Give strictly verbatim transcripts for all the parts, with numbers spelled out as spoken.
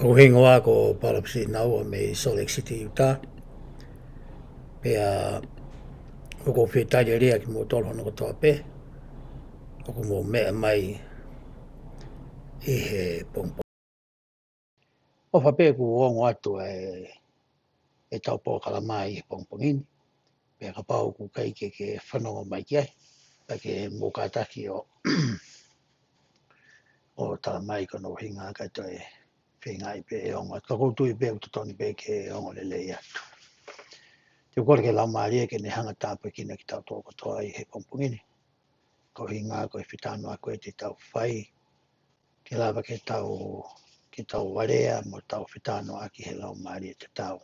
Ko hoku hingoa ko Paula Pisinaua mei Salt Lake City, Utah. Pea ʻoku ou fie tali lelei kimoutolu hono kotoa pē ʻoku mou meʻa mai ʻi he pongipongi. ʻOfa pē kuo ongo atu e, ʻetau polokalama ʻi he pongipongi ni. Pea kapau ʻoku ʻikai ke ke fanongo mai ki ai, pea ke mou kātaki ʻo, ʻo tala mai ko hono ʻuhinga kae toe feingaʻi pē ʻe ongo atu. Ka ʻoku ou tui pē ʻoku totonu pē ke ongo lelei atu. Te u kole ki he Laumālie ke ne hanga ʻo tāpuekina kitautolu kotoa ʻi he pongipongi ni. Ko hono ʻuhinga ko e fetalanoaʻaki ʻoku tau fai, ke lava ke tau, ke tau alea mo tau fetalanoaʻaki he Laumālie tatau.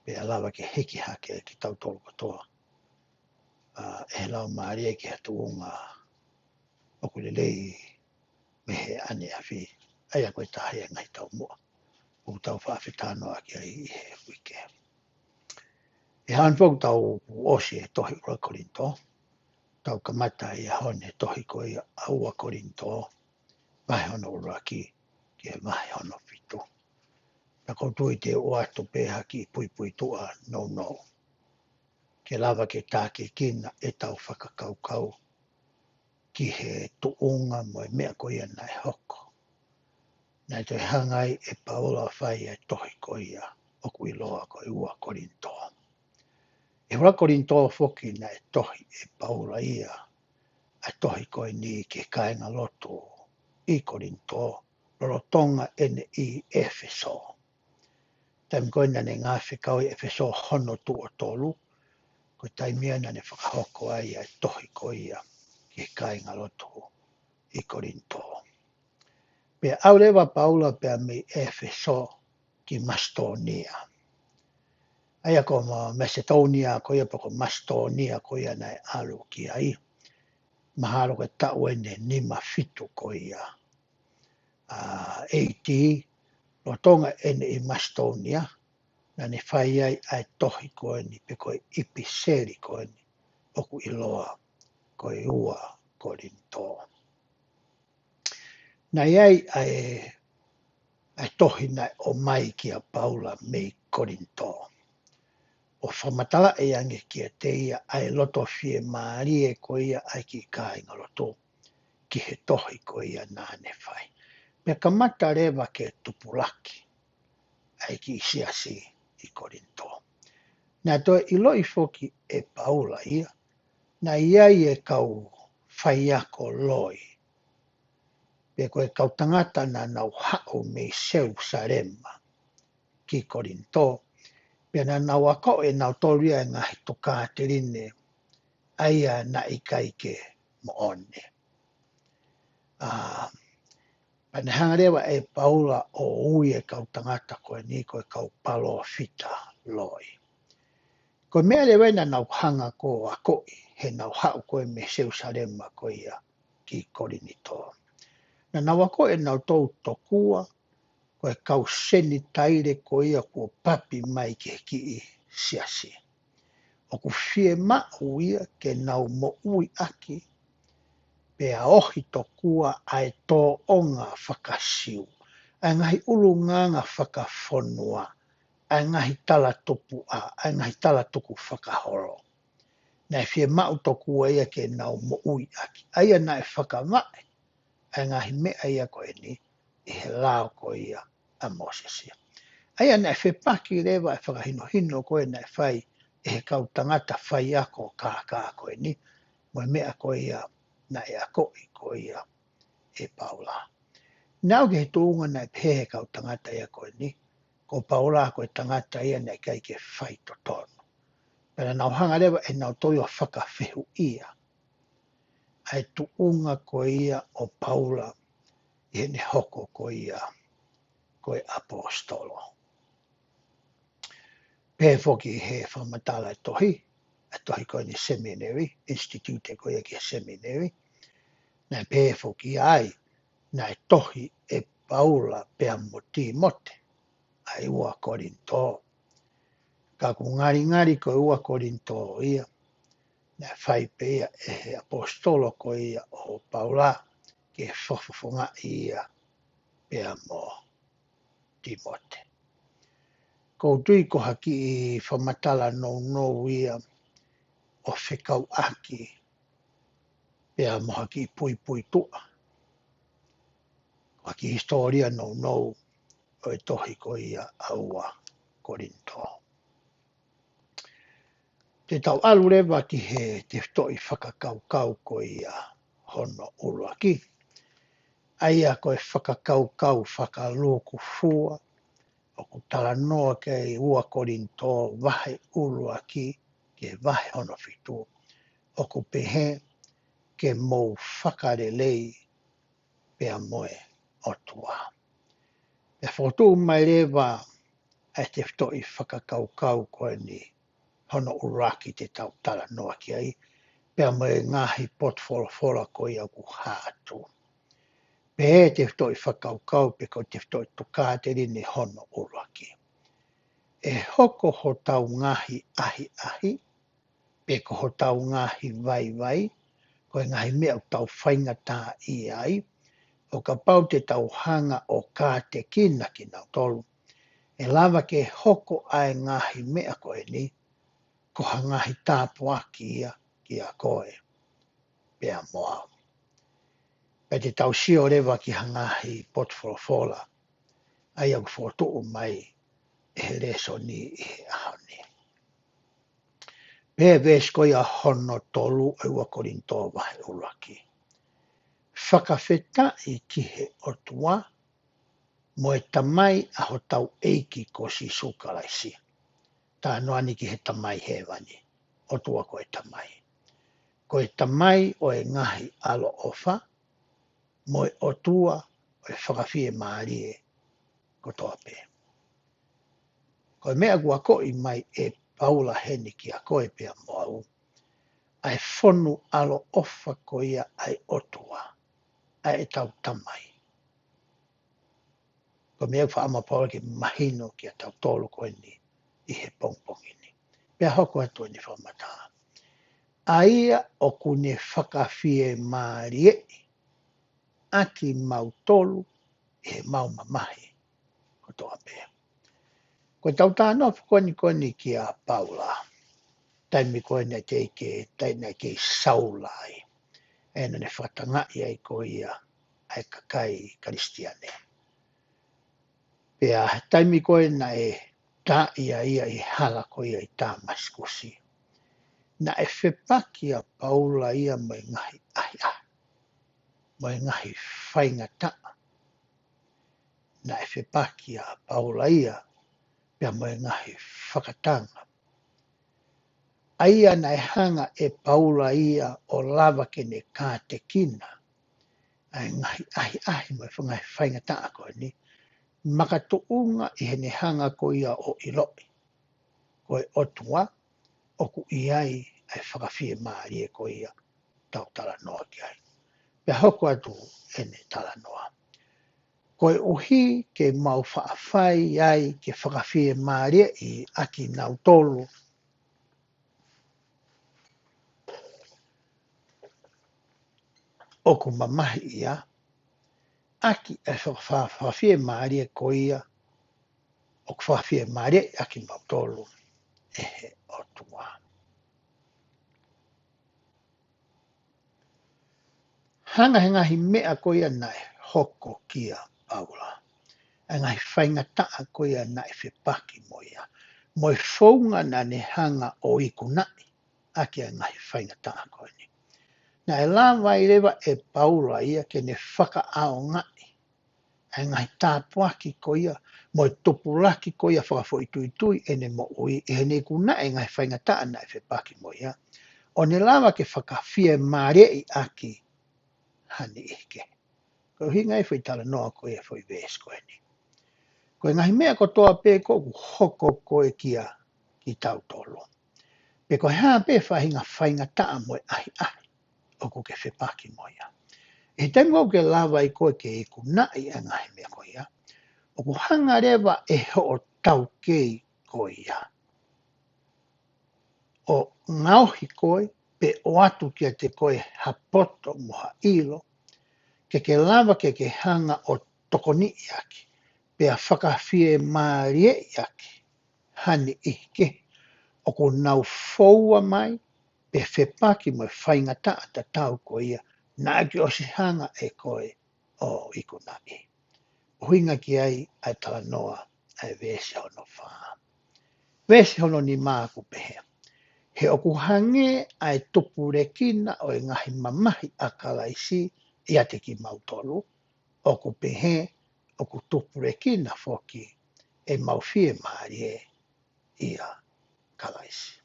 Pea lava ke hiki hake kitautolu kotoa, ʻa, ʻe he Laumālie ki ha tuʻunga ʻoku lelei mei he ʻaneafi. ʻA ia ko e taha ia e ngaahi taumuʻa ʻoku tau faʻa fetalanoaʻaki ai ʻi he uike. ʻI he ʻaho ni foki ʻoku tau ʻosi e tohi ʻuluaki Kolinitō, tau kamata ʻi he ʻaho ni e tohi ko ia ʻa ua Kolinitō, vahe hono ʻuluaki ki he vahe hono fitu. Pea ʻoku ou tui te u ʻoatu pē ha kiʻi puipuituʻa nounou ke lava ke tākiekina ʻetau fakakaukau ki he tuʻunga mo e meʻa ko ia naʻe hoko. Naʻe toe hanga ai ʻe Paula ʻo fai e tohi ko ia ʻoku ʻiloa ko e ua Kolinitō. ʻI he ua Kolinitō foki naʻe tohi ʻe Paula ia ʻa e tohi ko eni ki he kāingalotu ʻi Kolinitō, lolotonga ʻene ʻi ʻEfesō. Taimi ko ē naʻa ne ngāue fekau ʻi ʻEfesō hono tuʻo tolu, ko e taimi ia naʻa ne fakahoko ai ʻa e tohi ko ia ki he kāingalotu ʻi Kolinitō. Pea ʻalu leva ʻa Paula pea mei ʻEfesō ki Masitōnia. ʻA ia ko Ma-, Masitōnia ko ia pe ko Masitōnia ko ia naʻe ʻalu ki ai. Mahalo ko e taʻu ʻeni ʻe nima fitu ko ia, ʻa, A D, lolotonga ʻene ʻi Masitōnia, naʻa ne fai ai ʻa e tohi ko eni, pe ko e ʻipiseli ko eni ʻoku ʻiloa ko e ua Kolinitō. Naʻe ʻi ai ʻa e, ʻa e tohi naʻe ʻomai kia Paula mei Kolinitō, ʻo fakamatalaʻi ange kiate ia ʻa e loto fiemālie ko ia ʻa e kiʻi kāingalotu ki he tohi ko ia naʻa ne fai. Pea kamata leva ke tupulaki ʻa e kiʻi siasi ʻi Kolinitō. Naʻe toe ʻiloʻi foki ʻe Paula ia, naʻe ʻi ai e kau faiako loi, pe ko e kau tangata naʻa nau haʻu mei Selusalema ki Kolinitō, pea naʻa nau akoʻi ʻe nautolu ia e ngaahi tokāteline ʻa ia naʻe ʻikai ke moʻoni. ʻA, pea ne hanga leva ʻe Paula ʻo ui e kau tangata ko eni ko e kau palōfita loi. Ko e meʻa leva ia naʻa nau hanga ʻo akoʻi heʻenau haʻu ko ē mei Selusalema ko ia ki Kolinitō. Naʻa nau akoʻi ʻe nautolu tokua ko e kau Senitaile ko ia kuo papi mai ki he kiʻi siasi, ʻoku fiemaʻu ia ke nau moʻuiʻaki, pea ohi tokua ʻa e tōʻonga faka-Siu, ʻa e ngaahi ʻulungaanga fakafonua, ʻa e ngaahi talatupuʻa, ʻa e ngaahi talatukufakaholo. Naʻe fiemaʻu tokua ia ke nau moʻuiʻaki, ʻa ia naʻe fakavaʻe ʻa e ngaahi meʻa ia ko eni ʻi he lao ko ia ʻa Mōsese. ʻA ia naʻe fepaki leva e fakahinohino ko ē naʻe fai ʻe he kau tangata faiako kākā ko eni mo e meʻa ko ia naʻe akoʻi ko ia ʻe Paula. Naʻe aʻu ki he tuʻunga naʻe pehē ʻe he kau tangata ia ko eni, ko Paula ko e tangata ia naʻe ʻikai ke faitotonu. Pea naʻa nau hanga leva ʻe nautolu ʻo fakafehuʻia ʻa e tuʻunga ko ia ʻo Paula ʻi heʻene hoko ko ia ko e ʻaposetolo. Pehē foki ʻe he fakamatala e tohi, ʻa e tohi ko eni seminary, institute ko ia ki he seminary. Naʻe pehē foki ai, naʻe tohi ʻe Paula pea mo Tīmote ʻa e ua Kolinitō. Ka ʻoku ngalingali ko e ua Kolinitō ia, naʻe fai pē ia ʻe he ʻaposetolo ko ia ʻo Paula ke fakafofongaʻi ia pea mo Timote. ʻOku ou tui ko ha kiʻi fakamatala nounou ia ʻo fekauʻaki pea mo ha kiʻi puipuituʻa. Ko ha kiʻi hisitōlia nounou ʻo e tohi ko ia ʻa ua Kolinitō. Te tau ʻalu leva ki he tefitoʻi fakakaukau ko ia hono ʻuluaki. ʻA ia ko e fakakaukau fakalūkufua ʻoku talanoa ki ai ua Kolinitō vahe ʻuluaki ki he vahe hono fitu. ʻOku pehē ke mou fakalelei pea mo e ʻOtua. Pea fokotuʻu mai leva ʻa e tefitoʻi fakakaukau ko eni hono ʻuluaki te tau talanoa ki ai, pea mo e ngaahi potufolofola ko ia ʻoku hā atu. Pea ʻe tefitoʻi fakakaukau pe ko e tefitoʻi tokāteline hono ʻuluaki. ʻE hoko hotau ngaahi ʻahiʻahi, pe ko hotau ngaahi vaivai, ko e ngaahi meʻa ʻoku tau faingataʻaʻia ai, ʻo kapau te tau hanga ʻo kātekina kinautolu, ʻe lava ke hoko ʻa e ngaahi meʻa ko eni, ko ha ngaahi tāpuaki ia kiate koe pea mo au. Pea te tau sio leva ki ha ngaahi potufolofola, ʻa ia ʻoku fokotuʻu mai ʻe he lēsoni ʻi he ʻaho ni. Pea veesi ko ia hono tolu ʻo e ua Kolinitō vahe ʻuluaki. Fakafetaʻi ki he ʻOtua, mo e Tamai ʻa hotau ʻEiki ko Sīsū Kalaisi. Talanoa ni ki he Tamai Hēvani, ʻOtua ko e Tamai. Ko e Tamai ʻo e ngaahi ʻaloʻofa, mo e ʻOtua ʻo e fakafiemālie kotoa pē. Ko e meʻa ʻoku akoʻi mai ʻe Paula heni kiate koe pea mo au, ʻa e fonu ʻaloʻofa ko ia ʻa e ʻOtua, ʻa ʻetau Tamai. Ko e meʻa ʻoku faʻa maʻu ʻe Paula ke mahino kiate kitautolu ko eni ʻi he pongipongi ni. Pea hoko atu eni fakamatala. ʻA ia ʻoku ne fakafiemālieʻi ʻa kimautolu ʻi heʻemau mamahi kotoa pē. Ko ʻetau talanoa ko eni ko eni kia Paula. Taimi ko ē naʻe teʻeki, taimi naʻe kei Saula ai. ʻA ia naʻa ne fakatangaʻi ai ko ia ʻa e kakai Kalisitiane. Pea he taimi ko ē naʻe tā ia ia ʻi he hala ko ia ʻi Tāmasikusi. Naʻe fepaki ʻa Paula ia mo e ngaahi ʻahiʻahi, mo e ngaahi faingataʻa. Naʻe fepaki ʻa Paula ia pea mo e ngaahi fakatanga. ʻA ia naʻe hanga ʻe Paula ia ʻo lava ke ne kātekina ʻa e ngaahi ʻahiʻahi mo e ngaahi faingataʻa ko eni, makatuʻunga ʻi heʻene hanga ko ia ʻo ʻiloʻi ko e ʻOtua ʻoku ʻi ai ʻa e fakafiemālie ko ia ʻoku tau talanoa ki ai. Pea hoko atu ʻene talanoa. Koeʻuhi ke mau faʻa fai ai ke fakafiemālieʻi ʻa kinautolu ʻoku mamahi ia, ʻaki ʻa e fakafa-, fakafiemālie ko ia ʻoku fakafiemālieʻi ʻa kimautolu ʻe he ʻOtua. Hanga he ngaahi meʻa ko ia naʻe hoko kia Paula, ʻa e ngaahi faingataʻa ko ia naʻe fepaki mo ia, mo e founga naʻa ne hanga ʻo ikunaʻi ʻaki ʻa e ngaahi faingataʻa ko eni. Naʻe lava ai leva ʻe Paula ia ke ne fakaʻaongaʻi ʻa e ngaahi tāpuaki ko ia, mo e tupulaki ko ia fakafoʻituitui ʻene moʻui, ʻi heʻene ikunaʻi ʻa e ngaahi faingataʻa naʻe fepaki mo ia, ʻo ne lava ke fakafiemālieʻi ʻaki ha niʻihi kehe. Ko e ʻuhinga ia e foʻi talanoa ko ia e foʻi veesi ko eni. Ko e ngaahi meʻa kotoa pē ko ē ʻoku hoko ko ē kia kitautolu, pe ko e hā pē faʻahinga faingataʻa mo e ʻahiʻahi ʻoku ke fepaki mo ia. ʻI he taimi ʻoku ke lava ai ko ē ke ikunaʻi ʻa e ngaahi meʻa ko ia, ʻoku hanga leva ʻe hoʻo taukei ko ia ʻo ngaohi koe, pe ʻoatu kiate koe ha poto mo ha ʻilo, ke ke lava ke ke hanga ʻo tokoniʻi ʻaki, pea fakafiemālieʻi ʻaki ha niʻihi kehe ʻoku nau foua mai pe fepaki mo e faingataʻa tatau ko ia naʻa ke ʻosi hanga ʻe koe ʻo ikunaʻi. ʻUhinga ki ai ʻa e talanoa ʻa e veesi hono fā. Veesi hono nima ʻoku pehē: He ʻoku hangē ʻa e tupulekina ʻo e ngaahi mamahi ʻa Kalaisi ʻiate kimautolu, ʻoku pehē ʻoku tupulekina foki ʻemau fiemālie ʻia Kalaisi.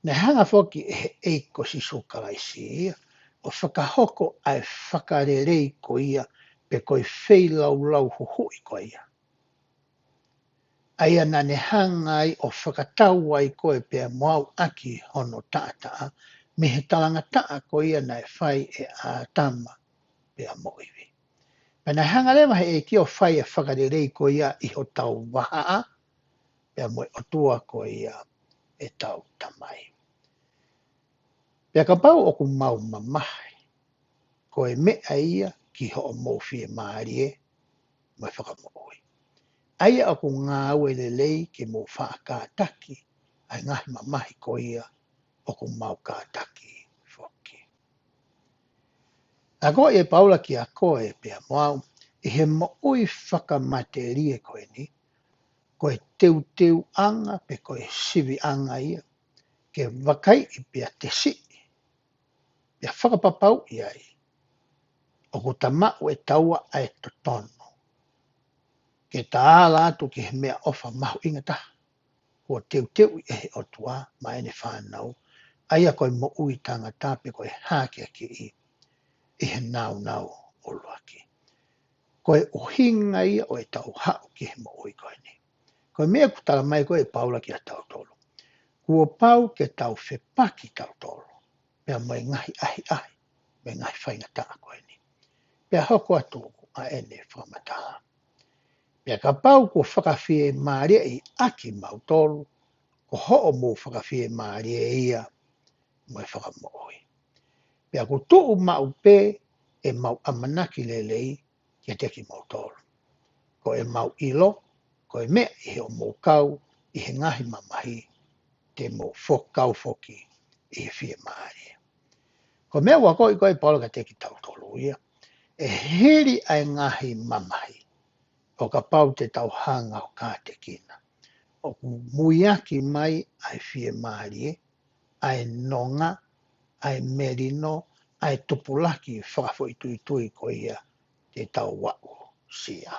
Naʻe hanga foki ʻe he ʻEiki ko Sīsū Kalaisi ia ʻo fakahoko ʻa e fakalelei ko ia pe ko e feilaulau huhuʻi ko ia, ʻa ia naʻa ne hanga ai ʻo fakatau ai koe pea mo au ʻaki hono taʻataʻa mei he talangataʻa ko ia naʻe fai ʻe ʻĀtama pea mo ʻIvi. Pea naʻe hanga leva he ʻEiki ʻo fai ʻa e fakalelei ko ia ʻi hotau vahaʻa pea mo e ʻOtua ko ia ʻetau Tamai. Pea kapau ʻoku mau mamahi, ko e meʻa ia ki hoʻomou fiemālie mo e fakamoʻui, ʻa ia ʻoku ngāue lelei ke mou faʻa kātaki ʻa e ngaahi mamahi ko ia ʻoku mau kātaki foki. Akoʻi ʻe Paula kiate koe pea mo au ʻi he moʻui fakamatelie ko eni, ko e teuteuʻanga pe ko e siviʻanga ia ke vakaiʻi pea tesiʻi pea fakapapauʻi ai ʻoku ta maʻu ʻe taua ʻa e totonu ke ta ala atu ki he meʻaʻofa mahuʻinga taha kuo teuteuʻi ʻe he ʻOtua maʻa ʻene fānau, ʻa ia ko e moʻui taʻengata pe ko e hākeakiʻi ʻi he nāunau ʻuluaki. Ko e ʻuhinga ia ʻo ʻetau haʻu ki he moʻui ko eni. Ko e meʻa ʻoku tala mai ko ē ʻe Paula kiate kitautolu, kuo pau ke tau fepaki kitautolu pea mo e ngaahi ʻahiʻahi mo e ngaahi faingataʻa ko eni. Pea hoko atu ʻa ʻene fakamatala: Pea kapau kuo fakafiemālieʻi ʻa kimautolu, ko hoʻomou fakafiemālie ia mo e fakamoʻui. Pea ʻoku tuʻu maʻu pē ʻemau ʻamanaki lelei kiate kimautolu, ko ʻemau ʻilo ko e meʻa ʻi hoʻomou kau ʻi he ngaahi mamahi, te mou fokau foki ʻi he fiemālie. Ko e meʻa ʻoku akoʻi ko ē ʻe Paula kiate kitautolu ia, ʻe hili ʻa e ngaahi mamahi, ʻo kapau te tau hanga ʻo kātekina, ʻoku muiaki mai ʻa e fiemālie, ʻa e nonga, ʻa e melino, ʻa e tupulaki fakafoʻituitui ko ia te tau aʻusia.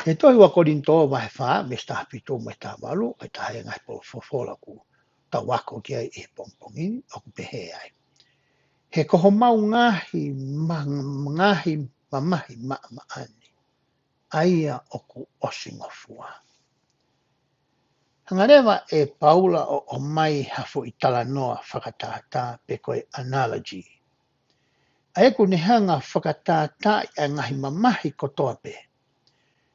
He tohi ua Kolinitō vahe fā, veesi taha fitu mo e taha valu, ʻa e taha ʻi he ngaahi pō folofola ʻoku tau ako ki ai ʻi he pongipongi ni, ʻoku pehē ai: He ko homau ngaahi ma-, ngaahi mamahi maʻamaʻa ni, ʻa ia ʻoku ʻosi ngofua. Hanga leva ʻe Paula ʻo ʻomai ha foʻi talanoa fakatātā pe ko e analogy, ʻa ia ʻoku ne hanga fakatātaaʻi ʻa e ngaahi mamahi kotoa pē.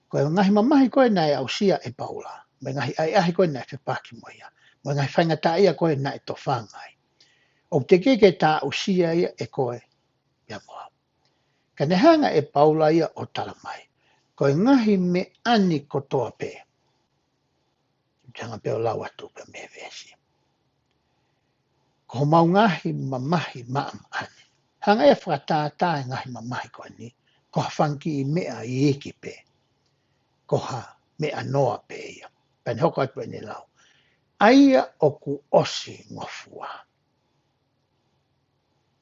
Ko e ngaahi mamahi ko ē naʻe aʻusia ʻe Paula, mo e ngaahi ʻahiʻahi ko ē naʻe fepaki mo ia, mo e ngaahi faingataʻaʻia ko ē naʻe tofanga ai, ʻoku teʻeki ke ta aʻusia ia ʻe koe pea mo au. Ka ne hanga ʻe Paula ia ʻo tala mai, ko e ngaahi meʻa ni kotoa pē. Te u hanga pē ʻo lau atu pē mei he veesi. Ko homau ngaahi mamahi maʻamaʻa ni. Hanga ia fakatātā e ngaahi mamahi ko eni ko ha fanga kiʻi meʻa iiki pē, ko ha meʻa noa pē ia. Pea ne hoko atu ʻene lau, ʻa ia ʻoku ʻosi ngofua.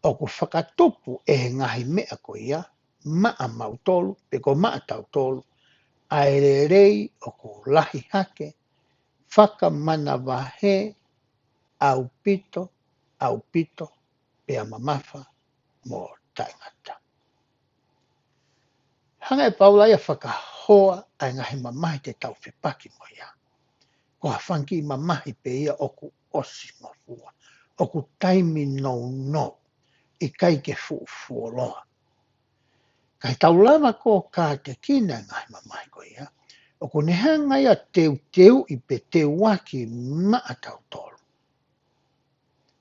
ʻOku fakatupu ʻe he ngaahi meʻa ko ia maʻamautolu, pe ko maʻatautolu, ʻa e lelei ʻoku lahi hake, fakamanavahē ʻaupito, ʻaupito, pea mamafa mo taʻengata. Hanga ʻe Paula ia fakahoa ʻa e ngaahi mamahi te tau fepaki mo ia, ko ha fanga kiʻi mamahi pē ia ʻoku ʻosi ngofua, ʻoku taimi nounou, ʻikai ke fuʻu fuoloa. Ka ʻi heʻetau lava ko ē ʻo kātekina e ngaahi mamahi ko ia, ʻoku ne hanga ia ʻo teuteuʻi pe teuaki maʻatautolu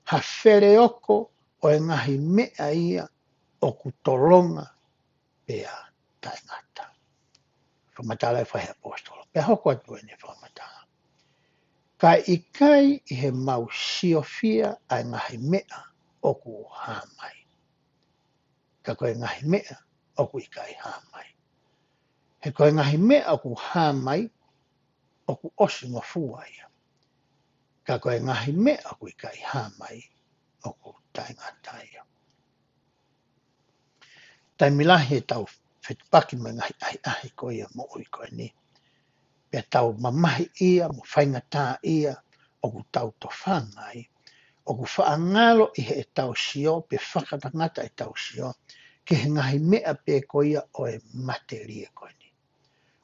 ha feleoko ʻo e ngaahi meʻa ia ʻoku tolonga pea taʻengata. Fakamatala e fai ʻaposetolo. Pea hoko atu ʻene fakamatala. Ka ʻikai ʻi he mau siofia ʻa e ngaahi meʻa ʻoku hā mai. Ka ko e ngaahi meʻa ʻoku ʻikai hā mai. He ko e ngaahi meʻa ʻoku hā mai, ʻoku ʻosi ngofua ia. Ka ko e ngaahi meʻa ʻoku ʻikai hā mai, ʻoku taʻengata ia. Taimi lahi ʻetau fetupaki mo e ngaahi ʻahiʻahi ko ia moʻui ko eni. Pea tau mamahi ia, mo faingataʻa ia, ʻoku tau tofanga ai. ʻOku faʻa ngalo ʻi heʻetau sio, pe fakatangata ʻetau sio, ki he ngaahi meʻa pē ko ia ʻo e matelie ko eni.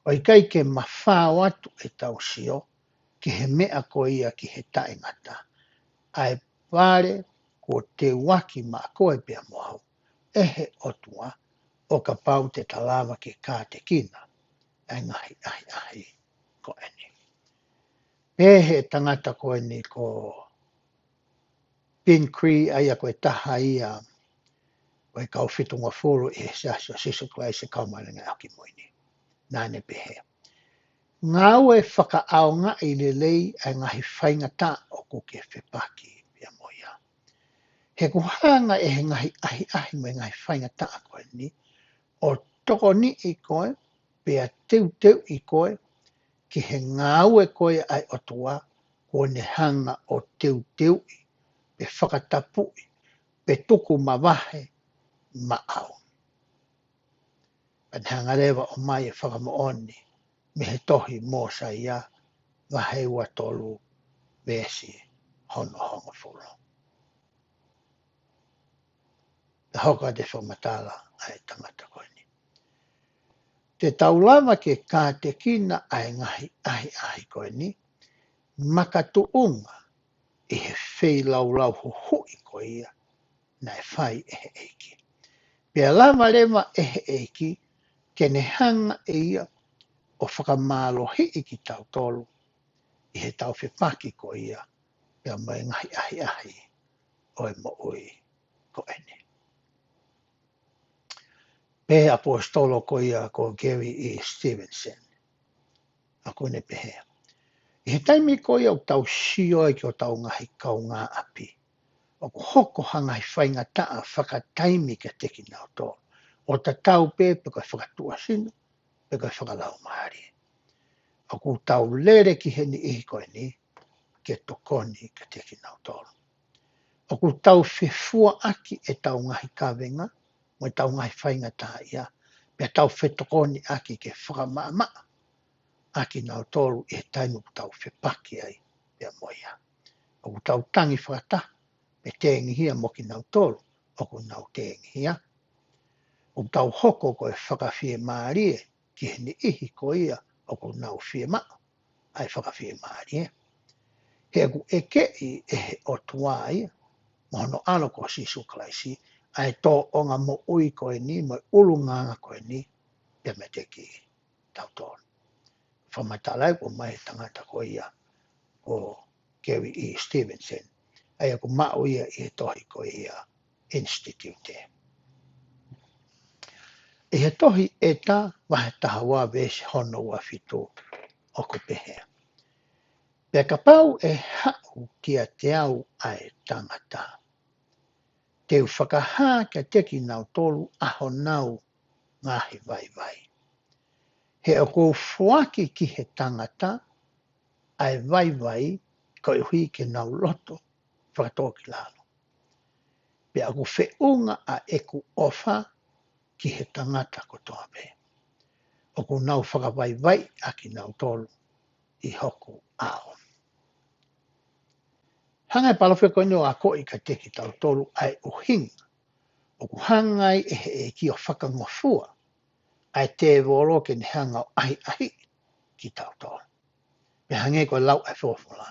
ʻO ʻikai ke mafao atu ʻetau sio, ki he meʻa ko ia ki he taʻengata. ʻA e vale kuo teuaki maʻa koe pea mo au, ʻe he ʻOtua, ʻo kapau te ta lava ke kātekina, ʻa e ngaahi ʻahiʻahi ko eni. Pehē ʻe he tangata ko eni ko Ben Cree, ʻa ia ko e taha ia ʻo e kau fitungofulu ʻi he Siasi ʻo Sīsū Kalaisi ʻo e Kau Māʻoniʻoni ʻi he Ngaahi ʻAho Kimui Ni. Naʻa ne pehē. Ngāue fakaʻaongaʻi lelei ʻa e ngaahi faingataʻa ʻoku ke fepaki pea mo ia. He ʻoku hanga ʻe he ngaahi ʻahiʻahi mo e ngaahi faingataʻa ko eni, ʻo tokoniʻi koe, pea teuteuʻi koe, ki he ngāue ko ia ʻa e ʻOtua, kuo ne hanga ʻo teuteuʻi, pe fakatapuʻi, pe tuku mavahe maʻau. Pea ne hanga leva ʻo ʻomai e fakamoʻoni, mei he tohi Mōsaia, vahe ua tolu, veesi hono hongofulu. Pea hoko atu e fakamatala ʻa e tangata ko eni. Te tau lava ke kātekina ʻa e ngaahi ʻahiʻahi ko eni, makatuʻunga ʻi he feilaulau huhuʻi ko ia, naʻe fai ʻe he ʻEiki. Pea lava leva ʻe he ʻEiki, ke ne hanga ʻe ia, ʻo fakamālohiʻi kitautolu, ʻi heʻetau fepaki ko ia, pea mo e ngaahi ʻahiʻahi, ʻo e moʻui ko eni. Pehē ʻaposetolo ko ia ko Gary E. Stevenson. ʻOku ne pehē. ʻI he taimi ko ia ʻoku tau sio ai ki hotau ngaahi kaungāʻapi. ʻOku hoko ha ngaahi faingataʻa fakataimi kiate kinautolu. ʻO tatau pē pe ko e fakatuʻasino, pe ko e fakalaumālie. ʻOku tau lele ki he niʻihi ko eni, ke tokoni kiate kinautolu. ʻOku tau fefuaʻaki ʻetau ngaahi kavenga, mo ʻetau ngaahi faingataʻaʻia, pea tau fetokoniʻaki ke fakamaʻamaʻa ʻa kinautolu ʻi he taimi ʻoku tau fepaki ai, pea mo ia. ʻOku tau tangi fakataha, pe tengihia mo kinautolu, ʻoku nau tengihia. ʻOku tau hoko ko e fakafiemālie, ki he niʻihi ko ia, ʻoku nau fiemaʻu, ʻa e fakafiemālie. He ʻoku ʻekeʻi ʻe he ʻOtua ia, mo hono ʻAlo ko Sīsū Kalaisi, ʻa e tōʻonga moʻui ko eni, mo e ʻulungaanga ko eni, pea mei he ʻEiki. Tautolu. Fakamatala ʻoku ʻomai ʻe he tangata ko ia, ko Gary E. Stevenson, ʻa ia ʻoku maʻu ia ʻi he tohi ko ia Institute. ʻI he tohi ʻEta vahe taha ua veesi hono ua fitu ʻoku pehē. Pea kapau ʻe haʻu kiate au ʻa e tangata. Te u fakahā kiate kinautolu ʻa honau ngaahi vaivai. He ʻoku ou foaki ki he tangata ʻa e vaivai koeʻuhi ke nau loto fakatōkilalo. Pea ʻoku feʻunga ʻa ʻeku ʻofa ki he tangata kotoa pē. ʻOku nau fakavaivai ʻa kinautolu ʻi hoku ʻao. Hanga e palōfita ko eni ʻo akoʻi kiate kitautolu ʻa e ʻuhinga. ʻOku hanga ai ʻe he ʻEiki ʻo fakangofua ʻa e tēvolo ke ne hanga ʻo ʻahiʻahiʻi kitautolu. Pea hangē ko e lau ʻa e folofola.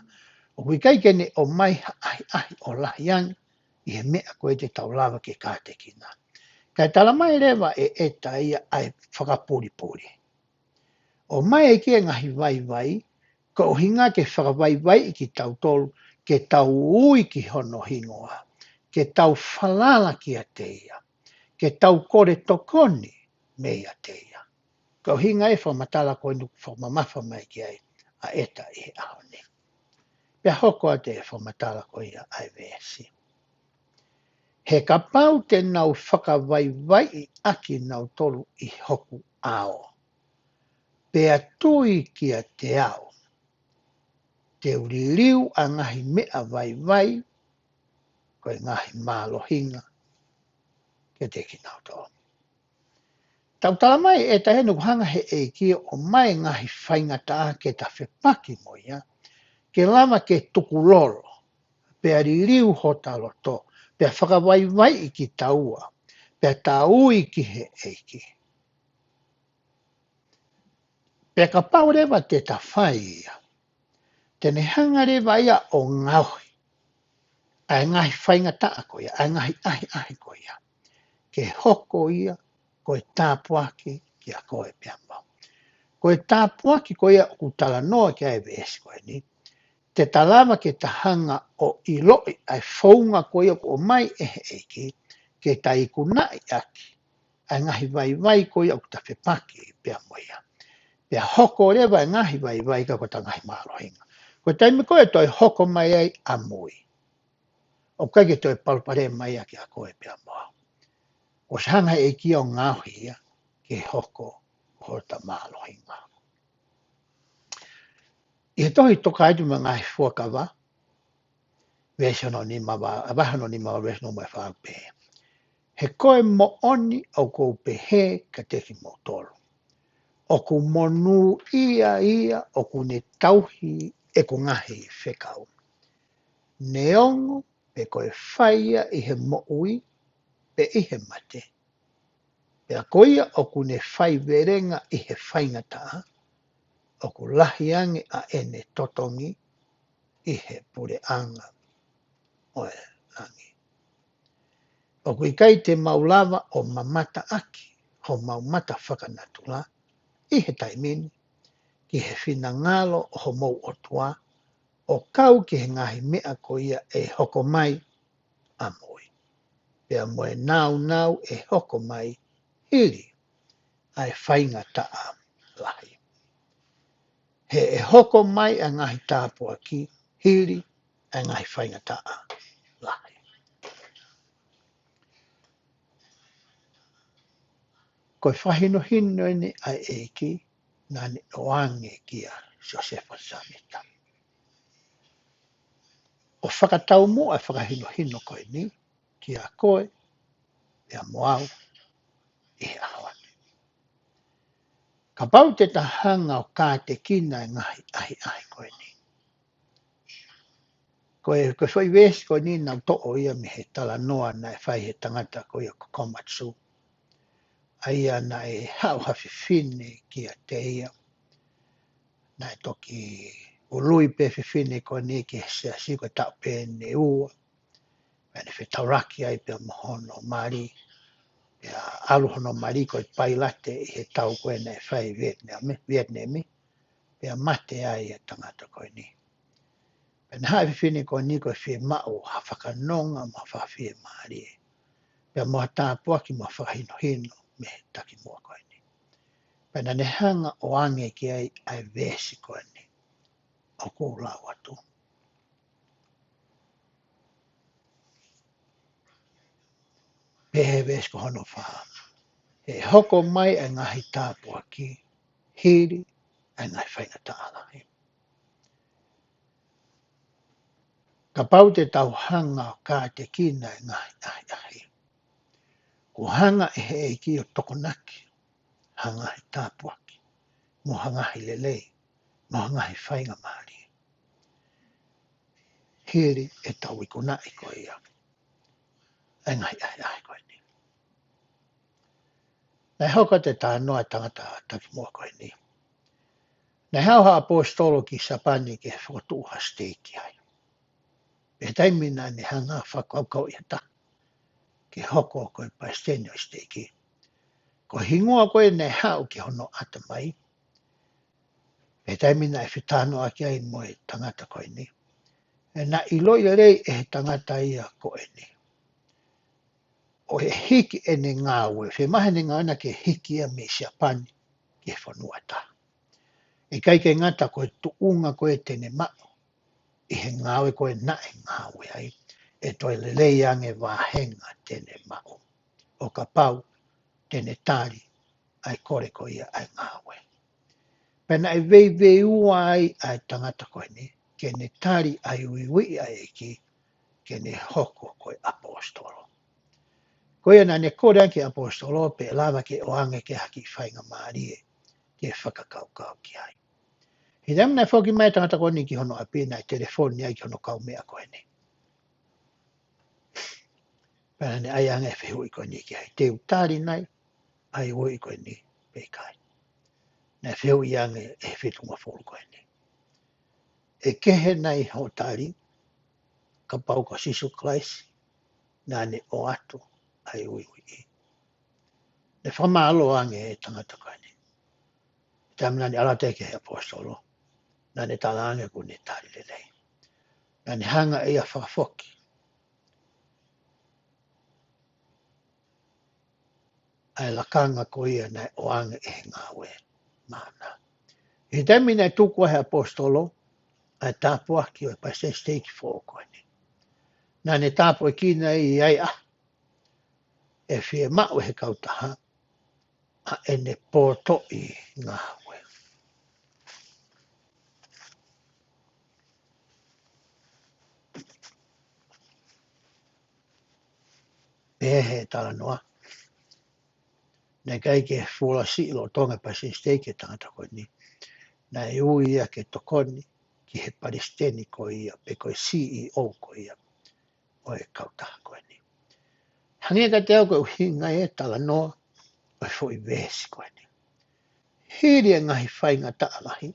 ʻOku ʻikai ke ne ʻomai ha ʻahiʻahi ʻo lahi ange ʻi he meʻa ko ē te tau lava ke kātekina. Kae tala mai leva ʻe ʻEta ia ʻa e fakapulipuli. ʻOmai ʻe he ʻEiki e ngaahi vaivai, koeʻuhi ke fakavaivaiʻi kitautolu, ke tau ui ki hono hingoa, ke tau falala kiate ia, ke tau kole tokoni mei ʻiate ia. Ko e ʻuhinga e fakamatala ko eni ʻoku fakamamafa mai ki ai ʻa ʻEta ʻi he ʻaho ni. Pea hoko atu e fakamatala ko ia ʻa e veesi. He kapau te nau fakavaivaiʻi ʻakinautolu ʻi hoku ʻao, pea tui kiate au, te u liliu ʻa e ngaahi meʻa vaivai, ko e ngaahi mālohinga kiate kinautolu. Tau tala mai ʻe tahi ʻoku hanga he ʻEiki ʻo ʻomai ngaahi faingataʻa ke ta fepaki mo ia, ke lava ke tukulolo, pea liliu hota loto, pea fakavaivaiʻi kitaua, pea ta ui ki he ʻEiki. Pea kapau leva te ta fai ia, te ne hanga leva ia ʻo ngaohi ʻa e ngaahi faingataʻa ko ia, ʻa e ngaahi ʻahiʻahi ko ia, ke hoko ia ko e tāpuaki kiate koe pea mo au. Ko e tāpuaki ko ia ʻoku talanoa ki ai e veesi ko eni, te ta lava ke ta hanga ʻo ʻiloʻi ʻa e founga ko ia ʻoku ʻomai ʻe he ʻEiki, ke ta ikunaʻi ʻaki ʻa e ngaahi vaivai ko ia ʻoku ta fepaki pea mo ia. Pea hoko leva e ngaahi vaivai ka ko ʻeta ngaahi mālohinga. Ko e taimi ko ē ʻe toe hoko mai ai ʻamui, ʻoku ʻikai ke toe palopalema ia kiate koe pea mo au. ʻOsi hanga he ʻEiki ʻo ngaohi ia ke hoko ko hota mālohinga. ʻI he tohi Tokāteline mo e Ngaahi Fuakava, veesi hono nima va, ʻa, vahe hono nima va, veesi hono nima ʻe fā pē. He ko e moʻoni ʻoku ou pehē kiate kimoutolu, ʻoku monūʻia ia ʻoku ne tauhi ʻeku ngaahi fekau, neongo pe ko e fai ia ʻi he moʻui pe ʻi he mate. Pea ko ia ʻoku ne faivelenga ʻi he faingataʻa, ʻoku lahi ange ʻa ʻene totongi ʻi he puleʻanga ʻo e langi. ʻOku ʻikai te mau lava ʻo mamata ʻaki homau mata fakanatula ʻi he taimi ni ki he finangalo ʻo homou ʻOtua, ʻo kau ki he ngaahi meʻa ko ia ʻe hoko mai ʻamui, pea mo e nāunau ʻe hoko mai hili ʻa e faingataʻa lahi. He ʻe hoko mai ʻa e ngaahi tāpuaki hili ʻa e ngaahi faingataʻa lahi. Ko e fakahinohino eni ʻa e ʻEiki naʻa ne ʻoange kia Siosefa Sāmita, ʻo fakataumuʻa e fakahinohino ko eni kiate koe pea mo au ʻi he ʻaho ni. Kapau te ta hanga ʻo kātekina e ngaahi ʻahiʻahi ko eni. Ko e, ko e foʻi veesi ko eni naʻa ku toʻo ia mei he talanoa naʻe fai he tangata ko ia ko Komatsu. ʻA ia naʻe haʻu ha fefine kiate ia. Naʻe toki ului pē fefine ko eni ki he siasi ko e taʻu pē ʻe ua. Pea ne fetaulaki ai pea mo hono mali. Pea ʻalu hono mali ko e pailate ʻi he tau ko ē naʻe fai ʻi Vietnam, Vietnam. Pea mate ai e tangata ko eni. Pea naʻe haʻu e fefine ko eni ko e fiemaʻu ha fakanonga mo ha fakafiemālie, pea mo ha tāpuaki mo ha fakahinohino mei he takimuʻa ko eni. Pea naʻa ne hanga ʻo ʻoange ki ai ʻa e veesi ko eni ʻoku ou lau atu. Pehē veesi ko hono fā: He ʻe hoko mai ʻa e ngaahi tāpuaki hili ʻa e ngaahi faingataʻa lahi. Kapau te tau hanga ʻo kātekina e ngaahi ʻahiʻahi, kuo hanga ʻe he ʻEiki ʻo tokonaki ha ngaahi tāpuaki, mo ha ngaahi lelei, mo ha ngaahi faingamālie hili ʻetau ikunaʻi ko ia e ngaahi ʻahiʻahi ko eni. Naʻe hoko atu e talanoa e tangata takimuʻa ko eni. Naʻe haʻu ha ʻaposetolo ki Sapani ke fokotuʻu ha siteiki ai. Pea taimi naʻa ne hanga fakakaukauʻi ha taha ke hoko ko e palesiteni ʻo e siteiki, ko e hingoa ko ē naʻe haʻu ki hono ʻatamai, pea taimi naʻe fetalanoaʻaki ai mo e tangata ko eni, ʻe naʻe ʻiloʻi lelei ʻe he tangata ia ko eni ʻo e hiki ʻene ngāue, fiemaʻu ʻene ngāue na ke hiki ia mei Siapani ki he fonua ʻe taha. ʻIkai ke ngata ko e tuʻunga ko ē te ne maʻu ʻi he ngāue ko ē naʻe ngāue ai, ʻe toe lelei ange vāhenga te ne maʻu ʻo kapau te ne tali ʻa e kole ko ia ʻa e ngāue. Pea naʻe veiveiua ai ʻa e tangata ko eni ke ne tali ʻa e uiuiʻi ʻa e ʻEiki ke ne hoko ko e ʻaposetolo. Ko ia naʻa ne kole ange ki he ʻaposetolo pe ʻe lava ke ʻoange ke haki faingamālie ke fakakaukau ki ai. He taimi naʻe foki mai e tangata ko eni ki hono ʻapi, naʻe telefoni ai ki hono kaumeʻa ko eni. Pea naʻa ne ʻai ange e fehuʻi ko eni ki ai, te u tali nai ʻa e uiuiʻi ko eni pe ʻikai? Naʻe fehuʻi ange ʻe he fitungofulu ko eni, ʻe kehe nai hoʻo tali kapau ko Sīsū Kalaisi naʻa ne ʻoatu ʻa e uiuiʻi? Naʻe fakamālō ange e tangata ko eni. Taimi naʻa ne ʻalu atu ki he ʻaposetolo, naʻa ne tala ange kuo ne tali lelei. Naʻa ne hanga ʻe ia ʻo fakafoki ʻa e lakanga ko ia naʻe ʻoange ʻe he ngāue maʻana. ʻI he taimi naʻe tuku ai ʻe he ʻaposetolo ʻa e tāpuaki ʻo e palesiteni siteiki foʻou ko eni, naʻa ne tāpuekina ia ʻi he ʻaho ʻe fiemaʻu ʻe he kautaha ʻa ʻene potoʻi ngāue. Pehē ʻe he talanoa, naʻe ʻikai ke fuoloa siʻi lolotonga e palesiteni siteiki e tangata ko eni. Naʻe ui ia ke tokoni ki he palesiteni ko ia, pe ko e C E O ko ia ʻo e kautaha ko eni. Hangē kiate au ko e ʻuhinga ia e talanoa ʻo e foʻi veesi ko eni. Hili e ngaahi faingataʻa lahi,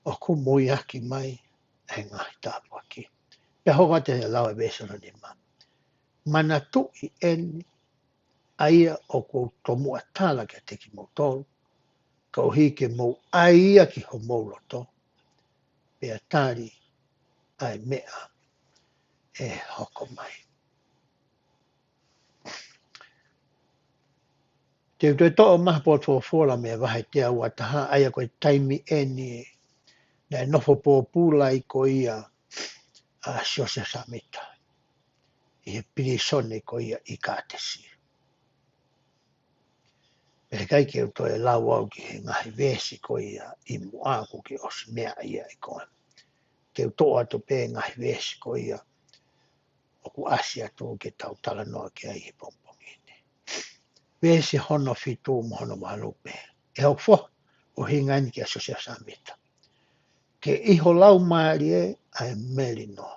ʻoku muiaki mai e ngaahi tāpuaki. Pea hoko atu e lau e veesi hono nima. Manatuʻi eni, ʻa ia ʻoku ou tomuʻa tala kiate kimoutolu, koeʻuhi ke mou ʻai ia ki homou loto, pea tali ʻa e meʻa ʻe hoko mai. Te u toe toʻo mai ha potu folofola mei he vahe teau ua taha, ʻa ia ko e taimi eni naʻe nofo pōpula ai ko ia ʻa Siosefa Sāmita ʻi he pilīsone ko ia ʻi Kātesi. Pea ʻikai ke u toe lau au ki he ngaahi veesi ko ia ʻi muʻa, kuo ke ʻosi meaʻi ia ʻe koe. Te u toʻo atu pē ngaahi veesi ko ia ʻoku ʻasi atu ke tau talanoa ki ai he pongipongi ni. Veesi hono fitu mo hono valu pē. ʻE hoku foha, ʻuhinga eni kia Siosefa Sāmita. Ke ʻi ho laumālie ʻa e melino.